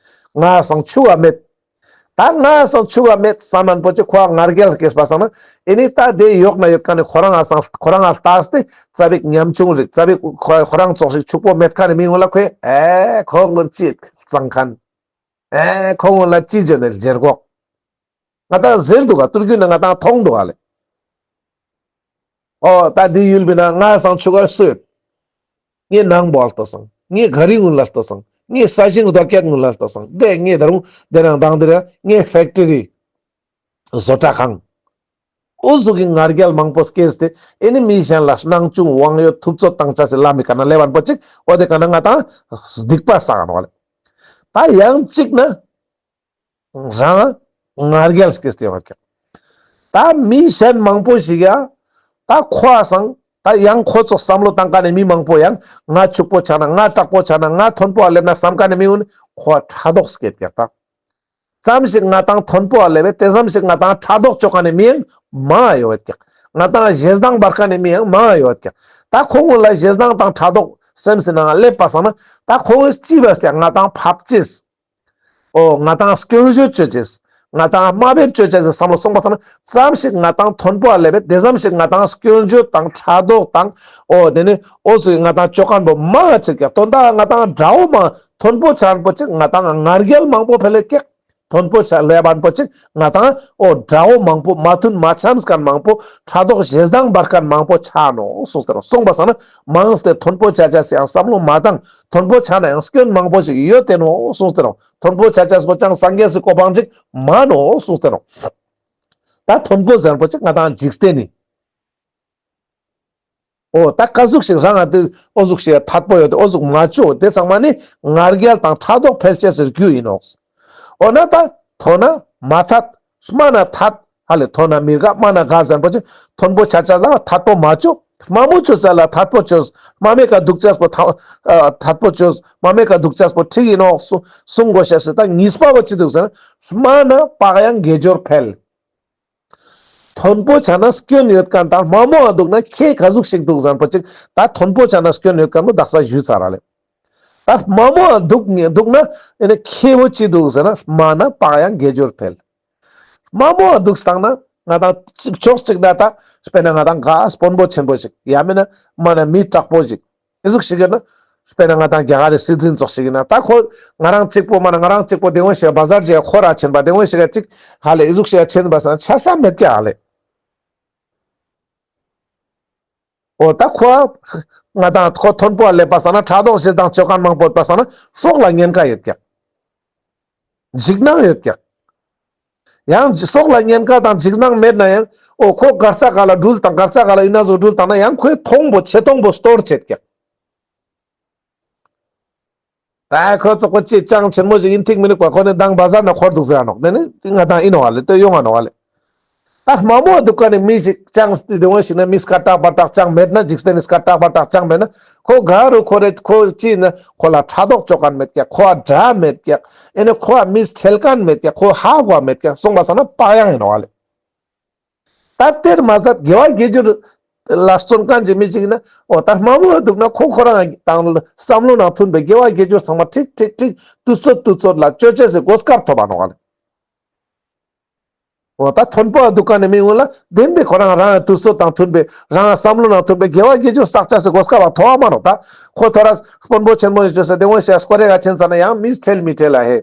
ང་སང་ཕྱུག་ག་མེད། ད་ང་སང་ཕྱུག་ག་མེད་བསམ་མཁན་པོ་ཅིག་ཁོ་ང་རྒྱལ་སྐྱེས་པ་སང་ན། ཨེ་ནི་ད་དེ་ཡོག་ན་ཡོད་མཁན་ནི་ཁོ་རང་ང་སང་ཁོ་རང་ང་ལྟས་ཏེ་ཙ་པིག་ཉམ་ཆུང་རིག་ཙ་པིག་ཁོ་ཁོ་རང་ཙོགས་ཤིག་ཕྱུག་པོ་མེད་མཁན་ནི་མི་གུན་ལ་ཁོས་ཨེ་ཁོ་གུན་ཅི་གཙང་མཁན། ཨེ་ཁོ་གུན་ལ་ཅི་བརྗོད་ནས་ལྗེར་གོག་ང་ཏང་ཟེར་འདུག་ག་དུས་རྒྱུན་ན་ང་ཏང་མཐོང་འདུག་ག་ལེ། འོ་ད་འདི་ཡུལ་བི་ན་ང་སང་ཕྱུག་ག་སུ་ཡོད། ངའི་ནང་པོ་ལ་ལྟོས་སང་། ངའི་ག་རི་གུན་ལ་ལྟོས་སང་། ངའི་ས་ཞིང་རྡོ་སྐྱེད་གུན་ལ་ལྟོས་སང་། དེ་ངའི་ད་རུང་དེ་རང་དང་དེ་ར་ངའི་ཕེག་ཊི་རི། བཟོ་གྲྭ་ཁང་། འོ་ཟུག་གི་ང་རྒྱལ་མང་པོ་སྐྱེས་ཏེ་ཨེ་ནི་མི་གཞན་ལ་སྣང་ཆུང་དབང་ཡོད་ཐུབ་ཚོད་བཏང་ཅེས་སི་ལམ་མི་ཀ་ན་སླེབས་མཁན་པོ་ཅིག་འོ་དེ་ཀ་ན་ང་ཏང་སྡིག་པ་བསགས་ནོག་ལེ། ད་ཡང་གཅིག་ན། རང་ང་རྒྱལ་སྐྱེས་ཏེ་ཡོང་ཀྱག་ད་མི་གཞན་མང་པོ་ཞིག་ཡ། ད་ཁོ་སང་ད་ཡང་ཁོ་ཚོ་བསམ་བློ་བཏང་མཁན་ནི་མི་མང་པོ་ཡང་ང་ཕྱུག་པོ་ཆགས་ན་ང་དྲག་པོ་ཆགས་ན་ང་མཐོན་པོ་ལ་སླེབས་ན་བསམ་མཁན་ནི་མི་གུན་ཁོ་ཕྲག་དོག་སྐྱེས་ཀྱག་ད། ཙམ་ཞིག་ང་ཏང་མཐོན་པོ་ལ་སླེབས་པས་དེ་ཙམ་ཞིག་ང་ཏང་ཕྲག་དོག་ཅོ་མཁན་ནི་མི་ཡང་མང་ཡོད་ཀྱག་ང་ཏང་ཞེ་སྡང་འབར་མཁན་ནི་མི་ཡང་མང་ཡོད་ཀྱག་ད་ཁོ་གུན་ལ་ཞེ་སྡང་དང་ཕྲག་དོག་སེམས་སི་ནང་ང་སླེབས་པ་སང་ན་ད་ཁོ་གུན་ཅི་བས་ཀྱག་ང་ཏང་ཕབ་ཅེས། འོ་ང་ཏང་སྐྱོན་བརྗོད་ཅོ་ཅེས། ང་ཏང་དམའ་འབེབས་ཅོ་ཅེས་སི་བསམ་བློ་སོང་པ་སང་ན་ཙམ་ཞིག་ང་ཏང་མཐོན་པོ་ལ་སླེབས་པས་དེ་ཙམ་ཞིག་ང་ཏང་སྐྱོན་བརྗོད་དང་ཕྲག་དོག་དང་འོ་དེ་ནི་འོ་ཟུག་ང་ཏང་ཅོ་མཁན་པོ་མང་ཆེ་ཀྱག་དོན་དག་ང་ཏང་དགྲ་བོ་མང་མཐོན་པོ་ཆགས་མཁན་པོ་ཅིག་ང་ཏང་ང་རྒྱལ་མང་པོ་འཕེལ་ལེ་ཀྱག་མཐོན་པོ་ཆགས་ལེབ་མཁན་པོ་ཅིག་ང་ཏང་འོ་དགྲ་བོ་མང་པོ་མ་མཐུན་མ་འཆམས་མཁན་མང་པོ་ཕྲག་དོག་ཞེ་སྡང་འབར་མཁན་མང་པོ་ཆགས་ནོག་གསུངས་ཏེ་ནོག་སོང་པ་སང་ན་མང་སྟེ་མཐོན་པོ་ཆགས་ཅེས་སི་ཡང་བསམ་བློ་མ་བཏང་མཐོན་པོ་ཆགས་ན་ཡང་སྐྱོན་མང་པོ་ཞིག་ཡོད་དེ་ནོག་གསུངས་ཏེ་ནོག་མཐོན་པོ་ཆགས་ཅེས་པོ་ཅང་སངས་རྒྱས་སི་གོ་འཕང་ཅིག་མ་ནོག་གསུངས་ཏེ་ནོག་ད་ ད་མཐོན་པོ་ཟེར་པོ་ཅིག་ང་དང་འཇིག་རྟེན་ནི། འོ་ད་ཀ་ཟུག་ཞིག་རང་ང་དེ་འོ་ཟུག་ཞིག་ཐད་པོ་ཡོད་དེ་འོ་ཟུག་མ་ཅོ། དེ་ཚང་མ་ནི་ང་རྒྱལ་དང་ཕྲག་དོག་འཕེལ་ཅེས་སི་རྒྱུ་ཡིན་ནོག། འོ་ན་ད་མཐོ་ན་མ་ཐད། དམའ་ན་ཐད། ཧ་ལེ་མཐོ་ན་མི་དགའ། དམའ་ན་དགའ་ཟེར་པོ་ཅིག། མཐོན་པོ་ཆ་ཆ་ལ་ཐད་པོ་མ་ཅོ། དམའ་མོ་ཆ་ཆ་ལ་ཐད་པོ་ཅོས། དམའ་མོའི་ཀ་འདུག་ཅེས་པོ་ཐད་པོ་ཅོས། དམའ་མོའི་ཀ་འདུག་ཅེས་པོ་འགྲིག་ཡིན་ནོག་གསུང་དགོས་ཤེས་སི། ད་གཉིས་པ་བོ་ཅི་འདུག་ཟེར་ན། དམའ་ན་བག་ཡངས་དགེ་སྦྱོར་འཕེལ། མཐོན་པོ་ཆ་ན་སྐྱོན་ཡོད་མཁན་དང་དམའ་མོ་འ་འདུག་ན་ཁྱད་ག་ཟུག་ཞིག་འདུག་ཟེར་པོ་ཅིག། ད་མཐོན་པོ་ཆ་ན་སྐྱོན་ཡོད་མཁན་པོ་དག་ས་ཞུས་ཚར་ར་ལེ། ད་དམའ་མོ་འ་འདུག་ན་ཨེ་ནི་ཁྱད་པོ་ཅི་འདུག་ཟེར་ན། དམའ་ན་བག་ཡངས་དགེ་སྦྱོར་འཕེལ། དམའ་མོ་འ་འདུག་སྟངས་ན་ང་དང་ཕྱོགས་གཅིག་ན་ད་དཔེར་ན་ང་དང་ག་དཔོན་པོ་ཆེན་པོ་ཞིག་ཡང་མིན་ན་མ་ན་མི་དྲག་པོ་ཞིག་ཨི་ཟུག་ཞིག་ཡོད་ན། དཔེར་ན་ང་དང་རྒྱ་གར་རི་སྲིད་འཛིན་ཙོགས་ཞིག་ཡིན་ན། ད་ཁོ་ང་རང་གཅིག་པོ་མ་ན་ང་རང་གཅིག་པོ་དེ་འོ་ཞིག་བ་ཟར་ཅིག་ཁོ་ར་ཆེན་པ་དེ་འོ་ཞིག་གཅིག་ཧ་ལེ་ཨི་ཟུག་ཞིག་ཆེན་པ་སང་ཆ་ས་མེད་ཀྱག་ཧ་ལེ། འོ་ད་ཁོ་ང་དང་ཁོ་མཐོན་པོ་ལེབ་པ་སང་ན་ཕྲག་དོག་ཞེ་སྡང་ཅོ་མཁན་མང་པོ་ཡོད་པ་སང་ན་སྲོག་ལ་ཉེན་ཁ་ཡོད་ཀྱག། འཇིགས་སྣང་ཡོད་ཀྱག། ཡང་སྲོག་ལ་ཉེན་ཁ་དང་འཇིགས་སྣང་མེད་ན་ཡང་འོ་ཁོ་གར་ས་ག་ལ་འགྲུལ་དང་གར་ས་ག་ལ་ཨི་ན་ཟུག་འགྲུལ་དང་ན་ཡང་ཁོའི་མཐོང་པོ་ཆེ་མཐོང་པོ་སྟོར་ཆེད་ཀྱག། ད་ཁོ་ཙོགས་པོ་ཅི་ཅང་ཆེན་མོ་ཞིག་ཡིན་ཐིག་མི་ནུག་པ། ཁོ་ནི་མདང་བ་ཟར་ན་འཁོར་འདུག་ཟེར་ར་ནོག། དེ་ནི་ང་དང་ཨིན་ནོག་ཨ་ལེ། དེ་ཡོང་ང་ནོག་ཨ་ལེ། ད་དམའ་མོ་འདུག་ག་ནི་མི་ཞིག་ཅང་སྟེ་དེ་འོ་ཞིག་ན་མི་སྐད་གྲགས་པ་གྲགས་ཅང་མེད་ན། འཇིག་རྟེན་ནི་སྐད་གྲགས་པ་གྲགས་ཅང་མེད་ན། ཁོ་ག་རུ་ཁོ་རེ་ཁོ་ཅི་ན་ཁོ་ལ་ཕྲག་དོག་ཅོ་མཁན་མེད་ཀྱག། ཁོ་དགྲ་མེད་ཀྱག། ཨེ་ནི་ཁོ་མི་ཁྲེལ་མཁན་མེད་ཀྱག། ཁོ་ཧ་གོ་མེད་ཀྱག། སོང་པ་སང་ན་བག་ཡངས་ཡིན་ནོག་ཨ་ལེ། ད་དེར་མ་ཟད་དགེ་བ་དགེ་སྦྱོར་ལ་བརྩོན་མཁན་གྱི་མི་ཞིག་ཡིན་ན། འོ་ད་དམའ་མོ་འདུག་ན་ཁོ་ཁོ་རང་དང་བསམ་བློ་ནང་མཐུན་པའི་དགེ་བ་དགེ་སྦྱོར་ཚང་མ་ཁྲིག་ཁྲིག་ཁྲིག་དུས་ཚོད་དུས་ཚོད་ལ་ཅོ་ཅེས་སི་གོ་སྐབས་ཐོབ་པ་ནོག་ཨ་ལེ། འོ་ད་མཐོན་པོ་འདུག་ག་ནི་མི་ཀུན་ལ་བདེན་པའི་ཁོ་རང་རང་དུས་ཚོད་དང་མཐུན་པའི་རང་བསམ་བློ་ནང་མཐུན་པའི་དགེ་བ་དགེ་སྦྱོར་བསགས་ཅེས་སི་གོ་སྐབས་ཐོབ་པ་མ་ནོག། ད་ཁོ་ཐོ་རས་དཔོན་པོ་ཆེན་མོ་ཞིག་ཅོས་ཏེ་དེ་འོ་ཞིག་སྐོར་རེ་ག་ཆེན་ཙ་ན་ཡང་མི་ཁྲེལ་མི་ཁྲེལ་ལ་ཧེ།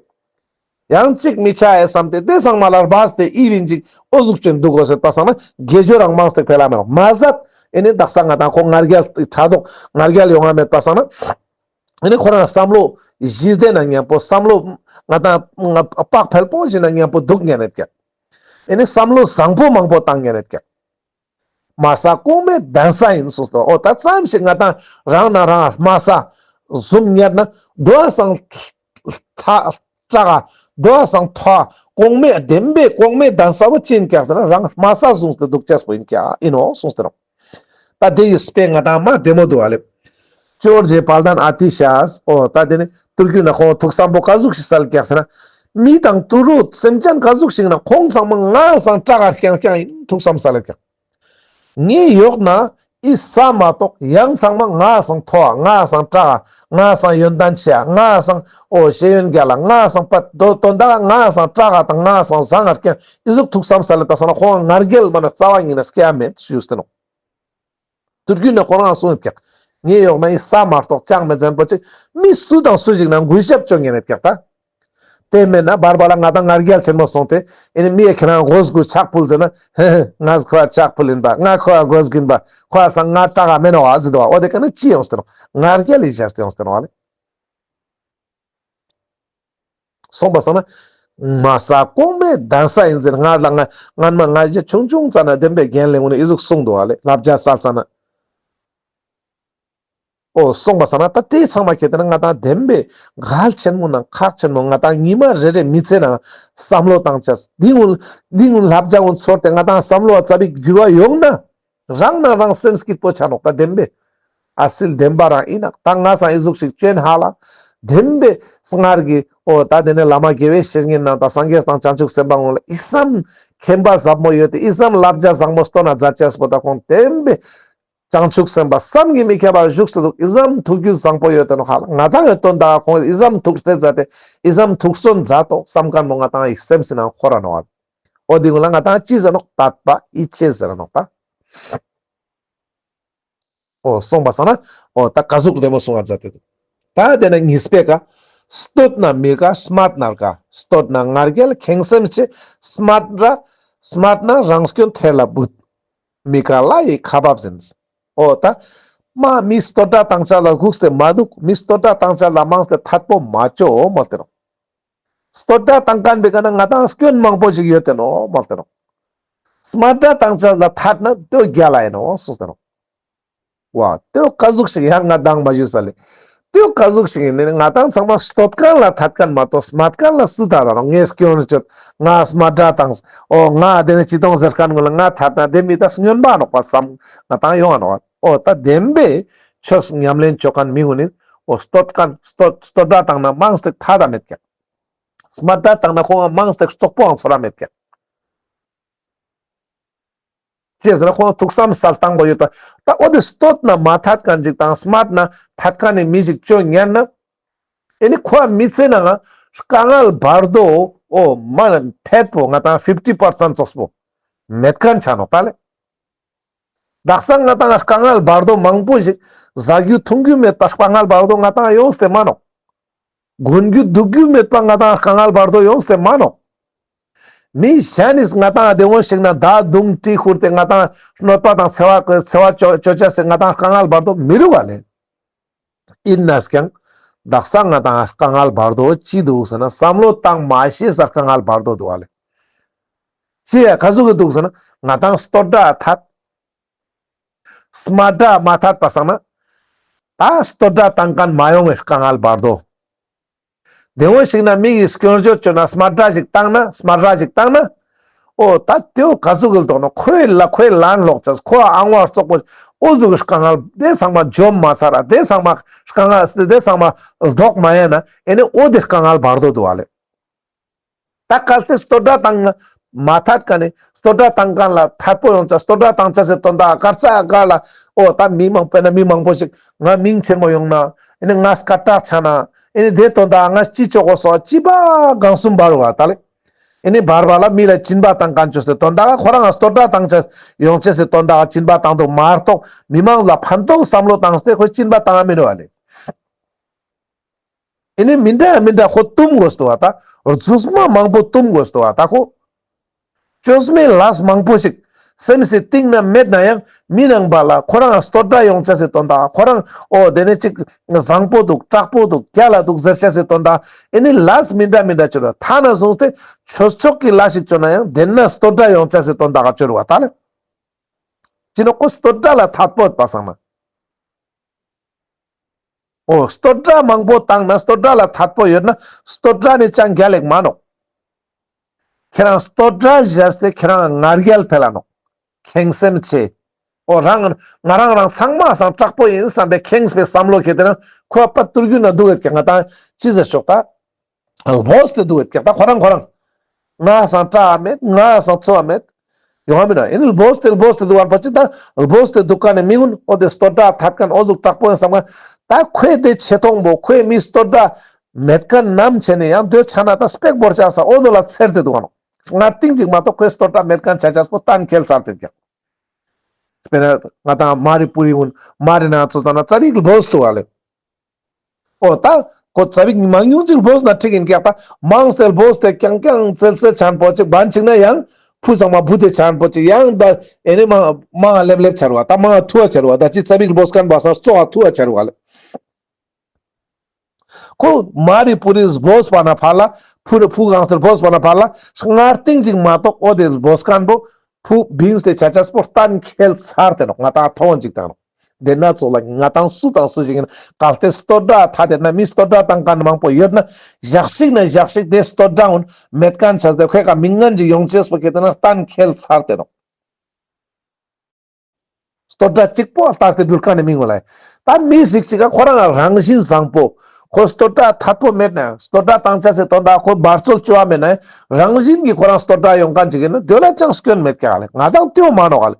ཡང་གཅིག་མི་ཆ་ཨེ་བསམ་སྟེ་དེ་ཚང་མ་ལ་སྦས་ཏེ་ཨི་བིན་ཅིག་འོ་ཟུག་ཅན་འདུག་གོ་ཟེར་པ་སང་ན་དགེ་སྦྱོར་རང་མང་སྟེ་འཕེལ་ལ་མེད་ནོག། མ་ཟད་ཨེ་ནི་དག་ས་ང་དང་ཁོ་ང་རྒྱལ་ཕྲག་དོག་ང་རྒྱལ་ཡོང་ང་མེད་པ་སང་ན་ཨེ་ནི་ཁོ་རང་བསམ་བློ་ཞི་བདེ་ན་མཉམ་པོ་བསམ་བློ་ང་དང་བག་ཕེལ་པོ་ཞིག་ན་མཉམ་པོ་འདུག་ཉན་ནེད་ཀྱག། ཨེ་ནི་བསམ་བློ་བཟང་པོ་མང་པོ་བཏང་ཉན་ནེད་ཀྱག། དམའ་ས་གོང་མའི་གདན་ས་ཡིན་གསུངས་ཏེ། འོ་ད་ཙམ་ཞིག་ང་དང་རང་ན་རང་དམའ་ས་ཟུམ་ཉར་ན་འགྲོ་བ་སང་ཐ་དྲག་ག་འགྲོ་བ་སང་མཐོ་ག་གོང་མའི་བདེན་པའི་གོང་མའི་གདན་ས་བོ་ཅི་ཡིན་ཀྱག་ཟེར་ན་རང་དམའ་ས་ཟུངས་ཏེ་འདུག་ཅེས་པོ་ཡིན་ཀྱག་ཨིན་ནོག་གསུངས་ཏེ་ནོག། ད་དེ་ཡི་དཔེ་ང་དང་མ་བདེ་མོ་འདུག་ཨ་ལེ། ཇོ་རྗེ་དཔལ་ལྡན་ཨ་ཏི་ཤ། འོ་ད་དེ་ནི་ཏུར་ཀུན་ན་ཁོང་ཐུགས་བསམ་པོ་ག་ཟུག་ཞིག་སལ་ཀྱག་ཟེར་ན། མི་དང་དུད་འགྲོ་སེམས་ཅན་ག་ཟུག་ཞིག་ན་ཁོང་ཚང་མ་དམའ་སང་དྲག་ག་རྐྱང་རྐྱང་ཡིན་ཐུགས་བསམ་སལ་ཀྱག། ངའི་ཡོག་ན་ཨི་ས་མ་གཏོགས་ཡང་ཚང་མ་དམའ་སང་མཐོ་བ། དམའ་སང་དྲག་ག། དམའ་སང་ཡོན་ཏན་ཆེ་བ། དམའ་སང་འོ་ཤེས་ཡོན་རྒྱལ་ལ། དམའ་སང་པད་དོ་དོན་དག་དམའ་སང་དྲག་ག་དང་དམའ་སང་བཟང་ང་རྐྱང་ཨི་ཟུག་ཐུགས་བསམ་སལ་ལ་ད་སོང་ན་ཁོང་ང་རྒྱལ་མ་ན་རྩ་བ་ཉིད་ན་སྐྱེ་ཡ་མེད་ཞུས་ཏེ་ནོག། ཏུར་ཀུན་ན་ཁོ་རང་གསུངས་ཀྱག། ངའི་ཡོག་ན་ཨི་ས་མ་གཏོགས་ཅང་མེད་ཟེར་པོ་ཅིག་མི་སུ་དང་སུ་ཞིག་ན་གུས་ཞབས་ཅོ་ཉན་ནེད་ཀྱག་ད། དེ་མེད་ན་བར་བར་ལ་ང་དང་ང་རྒྱལ་ཆེན་མོ་སོང་སྟེ་ཨེ་ནི་མི་ཡ་ཁྱེད་རང་མགོ་སྒུར་ཕྱག་ཕུལ་ཟེར་ན། ཧེ་ཧེ་ང་ཁོ་ལ་ཕྱག་ཕུལ་ཡིན་པ། ང་ཁོ་ལ་མགོ་སྒུར་ཡིན་པ། ཁོ་ལ་སང་ང་དྲག་ག་མེན་ནོག་ཨ་ཟེར་དོ་བ། འོ་དེ་ཀ་ནི་ཅི་ཡོངས་ཏེ་ནོག། ང་རྒྱལ་ལི་བཞག་སྟེ་ཡོངས་ཏེ་ནོག་ཨ་ལེ། སོང་པ་སང་ན་དམའ་ས་གོང་མའི་གདན་ས་ཡིན་ཟེར། སྔར་ལ་ང་སྔན་མ་ང་ཞེ་ཆུང་ཆུང་ཙ་ན་བདེན་པའི་རྒན་ལེ་ངུ་ནི་ཨི་ཟུག་གསུངས་འདུག་ཨ་ལེ། བསླབ་བྱ་སལ་ཙ་ན། འོ་སོང་པ་སང་ན་ད་དེ་ཚང་མ་ཁྱེད་དེ་ན་ང་དང་བདེན་པའི་གལ་ཆེན་མོ་ནང་ཁག་ཆེན་མོ་ང་དང་ཉི་མ་རེ་རེ་མི་ཚེ་ནང་བསམ་བློ་བཏང་ཅེས། འདི་ངུ་འདི་ངུ་བསླབ་བྱ་ངུ་ཚོར་ཏེ་ང་དང་བསམ་བློ་བ་ཙ་པིག་འགྱུར་བ་ཡོང་ན། རང་ན་རང་སེམས་སྐྱིད་པོ་ཆ་ནོག་ད་བདེན་པའི། ཨ་སིལ་བདེན་པ་རང་ཨིན་ནོག། ད་ང་སང་ཨི་ཟུག་ཞིག་ཅོན་ཧ་ལ། བདེན་པའི་སྔར་གྱི་འོ་ད་དེ་ནས་བླ་མ་དགེ་བའི་བཤེས་གཉེན་ནང་དང་སངས་རྒྱས་དང་བྱང་ཆུབ་སེམས་དཔའ་ངོ་ལ་ཨི་ཙམ་མཁྱེན་པ་ཟབ་མོ་ཡོད་དེ་ཨི་ཙམ་བསླབ་བྱ་བཟང་མོ་སྟོན་ན་མཛད་ཅེས་པོ་ད་ཁོང་བདེན་པའི་བྱང་ཆུབ་སེམས་དཔའ་བསམ་གྱིས་མི་ཁྱབ་པ་བཞུགས་སུ་འདུག། ཨི་ཙམ་ཐུགས་རྒྱུད་བཟང་པོ་ཡོད་དེ་ནོག་ཧ་ལ། ང་དང་ངི་དོན་དག་ཁོང་ཨི་ཙམ་ཐུགས་རྗེ་མཛད་དེ་ཨི་ཙམ་ཐུགས་བརྩོན་མཛད་དོ་བསམ་མཁན་མོ་ང་དང་ངི་སེམས་སི་ནང་འཁོར་ར་ནོག་ཨ། འོ་དེ་ངོ་ལ་ང་དང་ཅི་ཟེར་ནོག། དད་པ་ཡིད་ཆེས་ཟེར་ནོག་ད། འོ་སོང་པ་སང་ན་འོ་ད་ག་ཟུག་བདེ་མོ་གསུང་བ་མཛད་དེ་འདུག། ད་དེ་ན་གཉིས་པའི་ཀ། བསྟོད་ན་མི་དགའ་སྨད་ན་དགའ། བསྟོད་ན་ང་རྒྱལ་ཁེངས་སེམས་ཆེ། སྨད་ར་སྨད་ན་རང་སྐྱོན་ཐེར་ལ་བུད། མི་དགའ་ལྷ་ཡི་ཁ་འབབ་ཟིན། འོ་ད་མ་མི་བསྟོད་ར་བཏང་ཅེས་ལ་སྒུགས་ཏེ་མ་འདུག། མི་བསྟོད་ར་བཏང་ཅེས་ལ་མངས་ཏེ་ཐད་པོ་མ་ཅོ་མོལ་ཏེ་ནོག། བསྟོད་ར་བཏང་མཁན་པའི་ཀ་ན་ང་དང་སྐྱོན་མང་པོ་ཞིག་ཡོད་དེ་ནོག་མོལ་ཏེ་ནོག། སྨད་སྒྲ་བཏང་ཅེས་ལ་ཐད་ན་དེ་བོ་རྒྱལ་ལ་ཡིན་ནོག་གསུངས་ཏེ་ནོག། ཝ་དེ་བོ་ཀ་ཟུག་ཞིག་ཡང་ང་དང་མ་ཞུས་ས་ལེ། དེ་བོ་ཀ་ཟུག་ཞིག་ཡིན་ནི་ང་དང་ཚང་མ་བསྟོད་མཁན་ལ་ཐད་མཁན་མ་གཏོགས་སྨད་མཁན་ལ་སུ་ཐད་ད་ནོག། ངས་སྐྱོན་བརྗོད། ང་སྨད་སྒྲ་བཏང་། འོ་ང་དེ་ནི་ཅི་གཏོང་ཟེར་མཁན་ཀུན་ལ་ང་ཐད་ན་དེ་མི་ད་སྨྱོན་པ་ནོག་པ་བསམ་ང་དང་ཡོང་ང་ནོག། འོ་ད་བདེན་པའི་ཆོས་ཉམས་ལེན་བཅོ་མཁན་མི་ཀུན་ནི་འོ་བསྟོད་མཁན་བསྟོད་བསྟོད་སྒྲ་བཏང་ན་མང་སྟེ་ཐད་ད་མེད་ཀྱག། སྨད་སྒྲ་བཏང་ན་ཁོང་མང་སྟེ་བཙོག་པོའང་ཚོར་ར་མེད་ཀྱག། ཅི་ཟེར་ན་ཁོང་ཐུགས་བསམ་གསལ་བཏང་པོ་ཡོད་པ། ད་འོ་དེ་བསྟོད་ན་མ་ཐད་མཁན་ཅིག་དང་སྨད་ན་ཐད་མཁན་ནི་མི་ཞིག་བཅོ་ཉན་ན། ཨེ་ནི་ཁོ་མི་ཚེ་ནང་ང་དཀའ་ངལ་བར་དོ་འོ་མ་ཕེད་པོ་ང་དང་ཕིབ་ཊི་པར་སེན་ཊ་ཙོགས་པོ་མེད་མཁན་ཆ་ནོག་ད་ལེ། དག་ས་ང་དང་དཀའ་ངལ་བར་དོ་མང་པོ་ཞིག་ཟ་རྒྱུ་འཐུང་རྒྱུ་མེད་པ་དཀའ་ངལ་བར་དོ་ང་དང་ཡོངས་ཏེ་མ་ནོག། གོན་རྒྱུ་འདུག་རྒྱུ་མེད་པ་ང་དང་དཀའ་ངལ་བར་དོ་ཡོངས་ཏེ་མ་ནོག། མི་གཞན་ནིས་ང་དང་དེ་འོ་ཞིག་ན་ད་དུང་གྲི་ཁུར་ཏེ་ང་དང་གནོད་པ་དང་འཚེ་བ་འཚེ་བ་བཅོ་བཅོ་ཅེས་སི་ང་དང་དཀའ་ངལ་བར་དོ་མི་རུག་ག་ལེ། ཡིན་ནའང་དག་ས་ང་དང་དཀའ་ངལ་བར་དོ་ཅི་འདུག་ཟེར་ན་བསམ་བློ་བཏང་མ་ཤེས་ས་དཀའ་ངལ་བར་དོ་འདུག་ག་ལེ། ཅི་ཡ་ཀ་ཟུག་གི་འདུག་ཟེར་ན་ང་དང་བསྟོད་སྒྲ་ཐད། སྨད་སྒྲ་མ་ཐད་པ་སང་ན་ད་བསྟོད་སྒྲ་བཏང་མཁན་མ་ཡོང་བའི་དཀའ་ངལ་བར་དོ། དེ་འོ་ཞིག་ན་མི་ཡིས་སྐྱོན་བརྗོད་བཅོས་ན་སྨད་སྒྲ་ཞིག་བཏང་ན་སྨད་སྒྲ་ཞིག་བཏང་ན། འོ་ད་དེ་བོ་ཀ་ཟུག་གི་ལྡོག་ན་ཁོའི་ལ་ཁོའི་ལན་ལོག་ཅེས་ཁོ་ཨང་བ་བཙོག་པོ་འོ་ཟུག་གི་དཀའ་ངལ་དེ་ཚང་མ་འཇོམས་མ་ཚར་ར་དེ་ཚང་མ་དཀའ་ངལ་དེ་ཚང་མ་ལྡོག་མ་ཡིན་ན་ཨེ་ནི་འོ་དེ་དཀའ་ངལ་བར་དོ་འདུག་ག་ལེ། ད་གལ་ཏེ་བསྟོད་སྒྲ་བཏང་ན་མ་ཐད་མཁན་ནི་བསྟོད་སྒྲ་བཏང་མཁན་ལ་ཐད་པོ་ཡོང་ཅེས་བསྟོད་སྒྲ་བཏང་ཅེས་སི་དོན་དག་གར་ཚ་གར་ལ་འོ་ད་མི་མང་དཔེར་ན་མི་མང་པོ་ཞིག་ང་མིང་ཆེན་མོ་ཡོང་ན་ཨེ་ནི་ང་སྐད་གྲགས་ཆགས་ན་ཨེ་ནི་དེ་དོན་དག་ང་ཅི་བཅོ་དགོས་སོ་ཅི་པ་གང་གསུམ་བར་བ་ད་ལེ། ཨེ་ནི་བར་བ་ལ་མི་ལ་སྦྱིན་པ་བཏང་མཁན་བཅོས་སི་དོན་དག་ཁོ་རང་ང་བསྟོད་སྒྲ་བཏང་ཅེས་ཡོང་ཅེས་སི་དོན་དག་སྦྱིན་པ་བཏང་འདུག་མ་གཏོགས་མི་མང་ལ་ཕན་ཐོགས་བསམ་བློ་བཏང་སྟེ་ཁོས་སྦྱིན་པ་བཏང་ང་མི་འདུག་ག་ལེ། ཨེ་ནི་མི་འདྲ་མི་འདྲ་ཁོ་བཏུམ་དགོས་འདུག་བ་ད། རྫུས་མ་མང་པོ་བཏུམ་དགོས་འདུག་བ་ད་ཁོ། བཅོས་མའི་ལས་མང་པོ་ཞིག་སེམས་སི་གཏིང་ན་མེད་ན་ཡང་མི་ནང་པ་ལ་ཁོ་རང་བསྟོད་སྒྲ་ཡོང་ཅེས་སི་དོན་དག་ཁོ་རང་འོ་དེ་ནི་ཅིག་བཟང་པོ་འདུག་དྲག་པོ་འདུག་རྒྱལ་ལ་འདུག་ཟེར་ཅེས་སི་དོན་དག་ཨེ་ནི་ལས་མི་འདྲ་མི་འདྲ་བཅོ་ར་ཐ་ན་བཟུང་སྟེ་ཆོས་ཕྱོགས་ཀྱི་ལས་ཞིག་བཅོ་ན་ཡང་དེ་ན་བསྟོད་སྒྲ་ཡོང་ཅེས་སི་དོན་དག་བཅོ་ར་བ་ད་ལེ། ཅི་ནོ་ཁོ་བསྟོད་སྒྲ་ལ་ཐད་པོ་ཡོད་པ་སང་ན། འོ་བསྟོད་སྒྲ་མང་པོ་བཏང་ན་བསྟོད་སྒྲ་ལ་ཐད་པོ་ཡོད་ན་བསྟོད་སྒྲ་ནི་ཅང་རྒྱལ་ལེགས་མ་ནོག། ཁྱེད་རང་བསྟོད་སྒྲ་བཞག་སྟེ་ཁྱེད་རང་ང་རྒྱལ་འཕེལ་ལ་ནོག། ཁེངས་སེམས་ཆེ། འོ་རང་ང་རང་རང་ཚང་མ་སང་དྲག་པོ་ཡིན་བསམ་པའི་ཁེངས་པའི་བསམ་བློ་ཁྱེར་ཏེ་ན་ཁོ་པ་ཏུར་རྒྱུ་ན་འདུག་ཡོད་ཀྱང་ང་དང་ཅི་ཟེར་ཆོག་ད། ལྦོས་ཏེ་འདུག་ཡོད་ཀྱག་ད་ཁོ་རང་ཁོ་རང་། ང་སང་དྲག་མེད་ང་སང་ཚོ་མེད། ཡོང་བ་མིན་ན་ཨེ་ནི་ལྦོས་ཏེ་ལྦོས་ཏེ་འདུག་བར་པ་ཅི་ད་ལྦོས་ཏེ་འདུག་ག་ནས་མི་ཀུན་འོ་དེ་བསྟོད་སྒྲ་ཐད་མཁན་འོ་ཟུག་དྲག་པོ་ཡིན་བསམ་མཁན་ད་ཁོས་དེ་ཆེ་མཐོང་པོ་ཁོས་མི་བསྟོད་སྒྲ་མེད་མཁན་ནམ་ཆེ་ནས་ཡང་དེ་ཆ་ན་ད་སྤེག་བོར་ཆ་ས་འོ་དོ་ལ་ཚེར་ཏེ་འདུག་ག་ནོ། སྔར་ཏིང་ཅིག་མ་གཏོགས་ཁོས་བསྟོད་སྒྲ་མེད་མཁན་ཆ་ཆ་སྤོ་གཏན་འཁེལ་ཚར་ཏེ་ཀྱག། དཔེར་ན་ང་དང་མ་རི་པུ་རི་ཀུན་མ་རི་ན་ཚོ་ཚ་ན་ཙ་བིག་ལྦོས་ཏེ་འདུག་ག་ལེ། འོ་ད་ཁོ་ཙ་བིག་མང་ཉུང་ཅིག་ལྦོས་ན་འགྲིག་ཡིན་ཀྱག་ད་མང་སྟེ་ལྦོས་ཏེ་རྐྱང་རྐྱང་རྩལ་རྩལ་ཆ་ན་པོ་ཅིག་བན་ཅིག་ན་ཡང་ཕུ་ཚང་མ་བུ་དེ་ཆ་ན་པོ་ཅིག་ཡང་ད་ཨེ་ནི་མང་མང་ལེབ་ལེབ་ཆ་རུ་བ་ད་མང་ཐུ་བ་ཆ་རུ་བ་ད་ཅི་ཙ་བིག་ལྦོས་མཁན་བ་སང་གཙོ་བ་ཐུ་བ་ཆ་རུ་བ་ལེ། ཁོ་མ་རི་པུ་རི་ལྦོས་པ་ན་ཕར་ལ་ཕུ་རི་ཕུ་གང་སྟེ་ལྦོས་པ་ན་ཕར་ལ་སྔར་ཏིང་ཅིག་མ་གཏོགས་འོ་དེ་ལྦོས་མཁན་པོ་ཕུ་བིངས་ཏེ་ཆ་ཆ་སྤོ་གཏན་འཁེལ་ཚར་ཏེ་ནོག། ང་དང་མཐོང་ཅིག་དང་ནོག། དེ་ན་ཚོགས་ལ་ང་དང་སུ་དང་སུ་ཞིག་ཡིན་གལ་ཏེ་བསྟོད་སྒྲ་ཐ་དེ་ན་མི་བསྟོད་སྒྲ་བཏང་མཁན་མང་པོ་ཡོད་ན་ཞག་ཞིག་ན་ཞག་ཞིག་དེ་བསྟོད་སྒྲ་འོན་མེད་མཁན་ཆ་སྟེ་ཁོས་ཀ་མི་ངན་ཅིག་ཡོང་ཅེས་པོ་ཁེ་དེ་ན་གཏན་འཁེལ་ཚར་ཏེ་ནོག། བསྟོད་སྒྲ་གཅིག་པོ་ལྟ་སྟེ་འགྲུལ་མཁན་ནི་མི་ངོ་ལ་ད་མི་ཞིག་ཅིག་ག་ཁོ་རང་རང་བཞིན་བཟང་པོ་ཁོ་བསྟོད་སྒྲ་ཐད་པོ་མེད་ན་བསྟོད་སྒྲ་བཏང་ཅེས་སི་དོན་དག་ཁོ་འབད་རྩོལ་བཅོ་བ་མེད་ན་རང་བཞིན་གྱི་ཁོ་རང་བསྟོད་སྒྲ་ཡོང་མཁན་ཅིག་ཡིན་ན་དེ་ལ་ཅང་སྐྱོན་མེད་ཀྱག་ལེ། ང་དང་དེའོ་མ་ནོག་ལེ།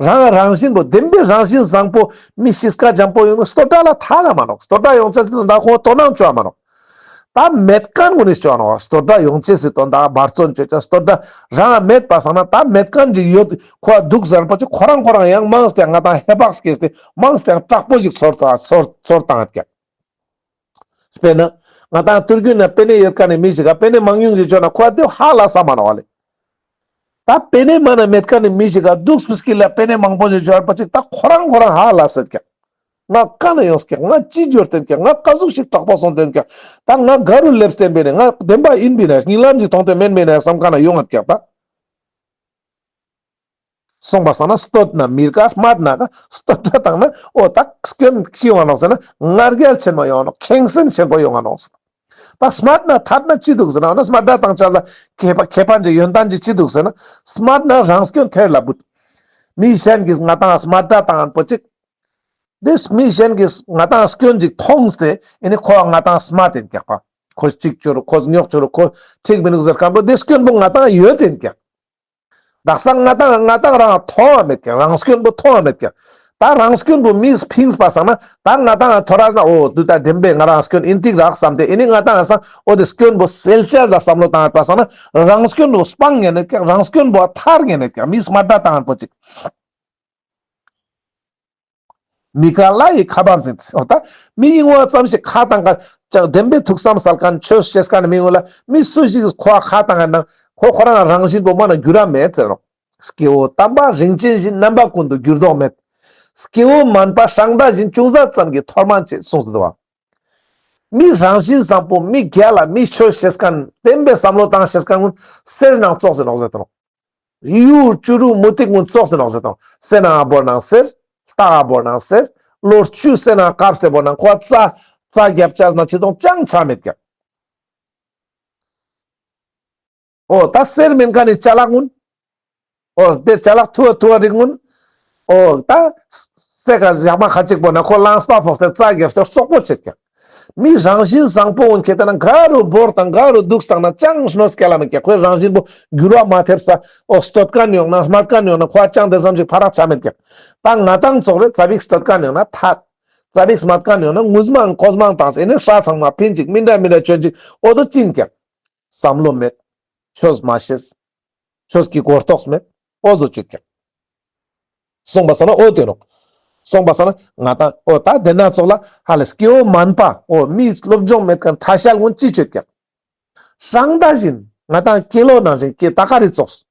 རང་རང་བཞིན་པོ་བདེན་པའི་རང་བཞིན་བཟང་པོ་མི་གཤིས་ཀ་འཇམ་པོ་ཡོང་ན་བསྟོད་སྒྲ་ལ་ཐད་ད་མ་ནོག། བསྟོད་སྒྲ་ཡོང་ཅེས་སི་དོན་དག་ཁོ་དོ་སྣང་བཅོ་བ་མ་ནོག། ད་མེད་མཁན་ཀུན་ནི་བཅོ་བ་ནོག། བསྟོད་སྒྲ་ཡོང་ཅེས་སི་དོན་དག་འབད་རྩོལ་བཅོ་ཅེས་བསྟོད་སྒྲ་རང་མེད་པ་སང་ན་ད་མེད་མཁན་ཅིག་ཡོད་ཁོ་འདུག་ཟེར་པ་ཅིག་ཁོ་རང་ཁོ་རང་ཡང་མང་སྟེ་ང་དང་ཧེ་བག་སྐྱེས་ཏེ་མང་སྟེ་དྲག་པོ་ཞིག་ཚོར་ད་ཚོར་ཚོར་བཏང་ཡོད་ཀྱག། དཔེར་ན་ང་དང་ཏུར་རྒྱུན་ན་པེ་ནེ་ཡོད་མཁན་ནི་མི་ཞིག་ག་པེ་ནེ་མང་ཉུང་ཞིག་བཅོ་ན་ཁོ་དེ་ཧ་ལས་ས་མ་ནོག་ལེ། ད་པེ་ནེ་མ་ན་མེད་མཁན་ནི་མི་ཞིག་ག་འདུག་སྤུས་ཀྱི་ལ་པེ་ནེ་མང་པོ་ཞིག་བཅོ་བ་ཅིག་ད་ཁོ་རང་ཁོ་རང་ཧ་ལས་སད་ཀྱག། ང་ཀ་ནས་ཡོང་ཀྱག། ང་ཅི་འབྱོར་ཏེན་ཀྱག། ང་ཀ་ཟུག་ཞིག་དྲག་པོ་སོང་ཏེན་ཀྱག། ད་ང་ག་རུ་སླེབས་ཏེན་པས་ནས་ང་བདེན་པ་ཡིན་པས་ན་རྨི་ལམ་ཞིག་མཐོང་སྟེ་མེན་པས་ན་བསམ་མཁན་ན་ཡོང་ངད་ཀྱག་ད། སོང་པ་སང་ན་བསྟོད་ན་མི་དགའ། སྨད་ན་ག་བསྟོད་ར་བཏང་ན་འོ་ད་སྐྱོན་ཅི་ཡོང་ང་ནོག་ཟེར་ན་ང་རྒྱལ་ཆེན་མོ་ཡོང་ང་ནོག། ཁེངས་སེམས་ཆེན་པོ་ཡོང་ང་ནོག་ཟེར། ད་སྨད་ན་ཐད་ན་ཅི་འདུག་ཟེར་ན་འོ་ན་སྨད་ར་བཏང་ཆ་ལ་ཁེ་ཕ་ཁེ་ཕན་ཅིག་ཡོན་ཏན་ཅིག་ཅི་འདུག་ཟེར་ན་སྨད་ན་རང་སྐྱོན་ཐེར་ལ་བུད། མི་གཞན་གྱིས་ང་ཏང་སྨད་ར་བཏང་ངན་པོ་ཅིག། དེ་མི་གཞན་གྱིས་ང་ཏང་སྐྱོན་ཅིག་མཐོང་སྟེ་ཨེ་ནི་ཁོ་ང་ཏང་སྨད་དེན་ཀྱག་པ། ཁོ་གཅིག་ཅོ་རུག། ཁོ་རྙོག་ཅོ་རུག། ཁོ་འགྲིག་མི་འདུག་ཟེར་མཁན་པོ་དེ་སྐྱོན་པོ་ང་ཏང་ཡོད་དེན་ཀྱག། དག་ས་ང་ཏང་ང་ཏང་རང་མཐོང་ང་མེད་ཀྱག། རང་སྐྱོན་པོ་མཐོང་ང་མེད་ཀྱག། ད་རང་སྐྱོན་པོ་མིས་ཕིངས་པ་སང་ན་ད་ང་ཏང་ཐོ་རས་ན་འོ་དུ་ད་བདེན་པའི་ང་རང་སྐྱོན་ཨིན་ཏིག་རག་བསམ་སྟེ་ཨེ་ནི་ང་ཏང་སང་འོ་དེ་སྐྱོན་པོ་སེལ་ཅེས་ལ་བསམ་བློ་བཏང་ཡོད་པ་སང་ན་རང་སྐྱོན་པོ་སྤང་ཉན་ནེད་ཀྱག། རང་སྐྱོན་པོ་ཐར་ཉན་ནེད་ཀྱག། མིས་སྨད་ར་བཏང་ངན་པོ་ཅིག། མི་ཁ་ལ་ཡི་ཁ་འབབ་ཟིན། འོ་ད་མི་ཨིན་བ་ཙམ་ཞིག་ཁ་བཏང་མཁན་ཅང་བདེན་པའི་ཐུགས་བསམ་སལ་མཁན་ཆོས་བཤད་མཁན་མི་ངོ་ལ་མི་སུ་ཞིག་ཁོ་ཁ་བཏང་ངན་ན་ཁོ་ཁོ་རང་རང་བཞིན་པོ་མ་ན་འགྱུར་ར་མེད་ཟེར་རོ། སྐྱེ་བོ་དམ་པ་རིན་ཆེན་བཞིན། རྣམ་པ་ཀུན་ཏུ་འགྱུར་ལྡོག་མེད། སྐྱེ་བོ་དམན་པ་སྲང་མདའ་བཞིན། ཅུང་ཟད་ཙམ་གྱིས་མཐོ་དམན་བྱེད། གསུངས་སུ་འདུག་བ། མི་རང་བཞིན་བཟང་པོ་མི་རྒྱལ་ལ་མི་ཆོས་བཤད་མཁན་བདེན་པའི་བསམ་བློ་བཏང་བཤད་མཁན་ཀུན་གསེར་ནང་བཙོག་ཟེར་ནོག་ཟེར་དང་། ཡུ་བྱུ་རུ་མུ་ཏིག་ཀུན་བཙོག་ཟེར་ནོག་ཟེར་དང་། གསེར་ནང་བོར་ནང་གསེར། རྟ་བོར་ནང་གསེར། ལོ་བཅུ་གསེར་ནང་བཀབ་སྟེ་བོར་ནང་ཁོ་རྩ་རྩ་རྒྱབ་ཅེས་ན་ཅི་དང་ཅང་ཆ་མེད་ཀྱག། འོ་ད་གསེར་མེན་མཁན་ནི་ཅ་ལག་ཀུན། འོ་དེ་ཅ་ལག་ཐུ་བ་ཐུ་བ་རིགས་ཀུན། འོ་ད་སེ་ཀ་ཞག་མ་ཁ་ཅིག་པོ་ན་ཁོ་ལངས་པ་ཕོག་སྟེ་རྩ་རྒྱབ་སྟེ་བཙོག་པོ་ཆེད་ཀྱག། མི་རང་བཞིན་བཟང་པོ་ཀུན་ཁེ་ཏེ་ན་ག་རུ་བོར་དང་ག་རུ་འདུག་སྟངས་ན་ཅང་གནོད་སྐྱེལ་ལ་མེད་ཀྱག། ཁོའི་རང་བཞིན་པོ་འགྱུར་བ་མ་ཐེབས་ས། འོ་བསྟོད་མཁན་ཡོང་ན་སྨད་མཁན་ཡོང་ན་ཁོ་ཅང་དེ་ཙམ་ཞིག་ཕ་རག་ཆ་མེད་ཀྱག། ད་ང་ཏང་ཙོགས་རེ་ཙ་པིག་བསྟོད་མཁན་ཡོང་ན་ཐད། ཙ་པིག་སྨད་མཁན་ཡོང་ན་ངུ་མང་ཁོ་མང་བཏང་སྟེ་ཨེ་ནི་ཧྲ་ཚང་མ་ཕིན་ཅིག་མི་འདྲ་མི་འདྲ་ཅོན་ཅིག་འོ་དོ་ཅི་ཨིན་ཀྱག། བསམ་བློ་མེད། ཆོས་མ་ཤེས། ཆོས་ཀྱི་གོ་རྟོགས་མེད། འོ་ཟོ་ཅོད་ཀྱག། སོང་པ་སང་ན་འོ་དེ་ནོག། སོང་པ་སང་ན་ང་ཏང་འོ་ད་དེ་ན་ཙོགས་ལ་ཧ་ལས་སྐྱེ་བོ་དམན་པ་འོ་མི་སློབ་སྦྱོང་མེད་མཁན་ཐ་ཤལ་ཀུན་ཅི་ཅོད་ཀྱག། སྲང་མདའ་བཞིན་ང་ཏང་ཀི་ལོ་ནང་བཞིན་ཀི་ཏ་ཀ་རི་ཙོགས།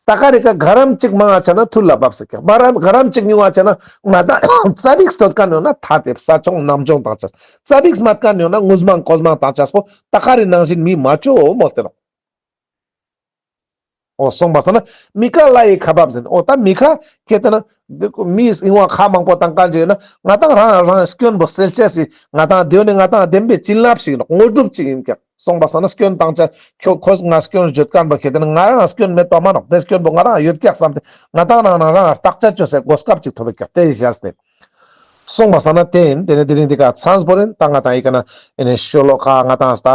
ཏ་ཀ་རི་ཀ་ག་རམ་གཅིག་མང་ང་ཆ་ན་ཐུར་ལ་བབས་ཟེར་ཀྱག། མ་རམ་ག་རམ་གཅིག་ཉུང་ང་ཆ་ན་ང་ཏང་ཙ་པིག་བསྟོད་མཁན་ཡོང་ན་ཐ་དེ་ས་ཆུང་ནམ་ཆུང་བཏང་ཆ། ཙ་པིག་སྨད་མཁན་ཡོང་ན་ངུ་མང་ཁོ་མང་བཏང་ཆ་པོ་ཏ་ཀ་རི་ནང་བཞིན་མི་མ་ཅོ་མོལ་ཏེ་ནོག། འོ་སོང་པ་སང་ན་མི་ཁ་ལ་ཡི་ཁ་འབབ་ཟེར། འོ་ད་མི་ཁ་ཁེ་ཏེ་ན་མི་ཨིན་བ་ཁ་མང་པོ་བཏང་མཁན་ཅིག་ཡོད་ན་ང་ཏང་རང་རང་སྐྱོན་པོ་སེལ་ཅེས་སི་ང་ཏང་དེ་ནི་ང་ཏང་བདེན་པའི་བྱིན་རླབས་ཤིག་ནོག། དངོས་གྲུབ་ཅིག་ཨིན་ཀྱག། སོང་པ་སང་ན་སྐྱོན་བཏང་ཆ་ཁྱོ་ཁོས་ང་སྐྱོན་བརྗོད་མཁན་པོ་ཁེ་ཏེ་ན་ང་རང་སྐྱོན་མེད་པ་མ་ནོག། དེ་སྐྱོན་པོ་ང་རང་ཡོད་ཀྱག་བསམ་སྟེ་ང་ཏང་རང་རང་རང་བརྟག་དཔྱད་ཅོ་སའི་གོ་སྐབས་ཅིག་ཐོབ་ཀྱག། དེ་བཞག་སྟེ། སོང་པ་སང་ན་དེ་ཨིན། དེ་ནི་དེ་རིང་འདི་ཀ་མཚམས་བོར་ཨིན། ད་ང་ཏང་ཨི་ཀ་ན་ཨེ་ནི་ཤོ་ལོ་ཀ་ང་ཏང་ད་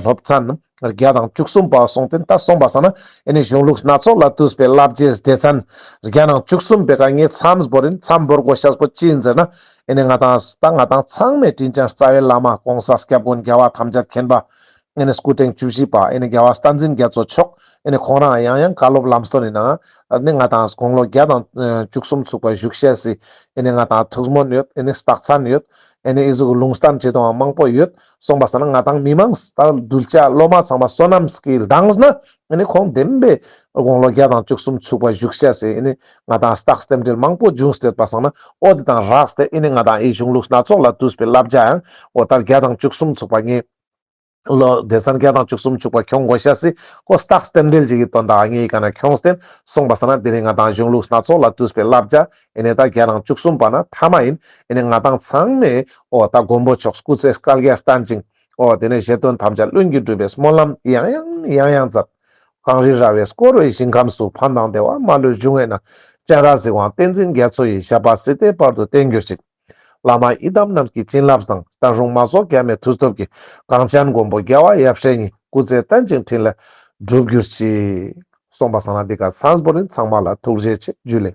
སློབ་ཚན་བརྒྱ་དང་བཅུ་གསུམ་པ་སོང་སྟེ་ད་སོང་པ་སང་ན་ཨེ་ནི་གཞུང་ལུགས་སྣ་ཚོགས་ལས་བཏུས་པའི་བསླབ་བྱའི་སྡེ་ཚན་བརྒྱ་དང་བཅུ་གསུམ་པའི་ཀ་ངའི་མཚམས་བོར་ཨིན། མཚམས་བོར་དགོས་ཤེས་པོ་ཅི་ཨིན་ཟེར་ན་ཨེ་ནི་ང་ཏང་ད་ང་ཏང་ཚང་མས་དྲིན་ཅན་རྩ་བའི་བླ་མ་གོང་ས་སྐྱབས་མགོན་རྒྱལ་བ་ཐམས་ཅད་མཁྱེན་པ། ཨེ་ནི་སྐུ་ཕྲེང་བཅུ་བཞི་པ་ཨེ་ནི་རྒྱལ་བ་བསྟན་འཛིན་རྒྱ་མཚོ་མཆོག་ཨེ་ནི་ཁོང་རང་ཡང་ཡང་བཀའ་སློབ་ལམ་སྟོན་ནི་ནང་ཨེ་ནི་ང་ཏང་དགུང་ལོ་བརྒྱ་དང་བཅུ་གསུམ་ཚུགས་པ་བཞུགས་ཤེས་སི་ཨེ་ནི་ང་ཏང་ཐུགས་སྨོན་ཡོད། ཨེ་ནི་རྟགས་མཚན་ཡོད། ཨེ་ནི་ཨི་ཟུག་ལུང་བསྟན་བྱེད་དོ་མང་པོ་ཡོད། སོང་པ་སང་ན་ང་ཏང་མི་མང་ད་གདུལ་བྱ་སློབ་མ་ཚང་མ་བསོད་ནམས་ཀྱི་གདངས་ན་ཨེ་ནི་ཁོང་བདེན་པའི་དགུང་ལོ་བརྒྱ་དང་བཅུ་གསུམ་ཚུགས་པ་བཞུགས་ཤེས་སི་ཨེ་ནི་ང་ཏང་རྟགས་རྟེན་འབྲེལ་མང་པོ་བྱུང་སྟེ་ཡོད་པ་སང་ན་འོ་དེ་དང་རགས་ཏེ་ཨེ་ནི་ང་ཏང་ཨི་གཞུང་ལུགས་སྣ་ཚོགས་ལས་བཏུས་པའི་བསླབ་བྱ་ཡང་འོ་ད་བརྒྱ་དང་བཅུ་གསུམ་ཚུགས་པ་ངའི་ལོ་སྡེ་ཚན་བརྒྱ་དང་བཅུ་གསུམ་ཚུགས་པ་ཁྱོང་དགོས་ཤེས་སི་ཁོ་རྟགས་རྟེན་འབྲེལ་ཅིག་གི་དོན་དག་ངའི་ཀ་ན་ཁྱོངས་ཏེ་སོང་པ་སང་ན་དེ་རིང་ང་ཏང་གཞུང་ལུགས་སྣ་ཚོགས་ལས་བཏུས་པའི་བསླབ་བྱ་ཨེ་ནི་ད་བརྒྱ་དང་བཅུ་གསུམ་པ་ན་ཐ་མ་ཨིན། ཨེ་ནི་ང་ཏང་ཚང་མས་འོ་ད་མགོན་པོ་མཆོག་སྐུ་ཚེ་བསྐལ་བརྒྱར་བརྟན་ཅིང་འོ་དེ་ནས་བཞེད་དོན་ཐམས་ཅད་ལྷུན་གྱིས་གྲུབ་པའི་སྨོན་ལམ་ཡང་ཡང་ཡང་ཡང་མཛད། གངས་རི་ར་བས་བསྐོར་བའི་ཞིང་ཁམས་སུ། ཕན་དང་བདེ་བ་མ་ལུས་འབྱུང་བའི་ན། སྤྱན་རས་གཟིགས་དབང་བསྟན་འཛིན་རྒྱ་མཚོ་ཡི། ཞབས་པད་སྲིད་མཐའི་བར་དུ་བརྟན་གྱུར་ཅིག། བླ་མ་ཡི་དམ་རྣམས་ཀྱི་བྱིན་རླབས་དང་། གཏན་རུང་མ་རྫོགས་རྒྱ་མའི་མཐུ་སྟོབས་ཀྱིས། གངས་ཅན་མགོན་པོ་རྒྱལ་བ་ཡབ་སྲས་ཉིད། སྐུ་ཚེ་བརྟན་ཅིང་འཕྲིན་ལས་འགྲུབ་གྱུར་ཅིག། སོང་པ་སང་ན་འདི་ཀ་མཚམས་བོར་ཨིན། ཚང་མ་ལ་ཐུགས་རྗེ་ཆེ། ཇུ་ལེ།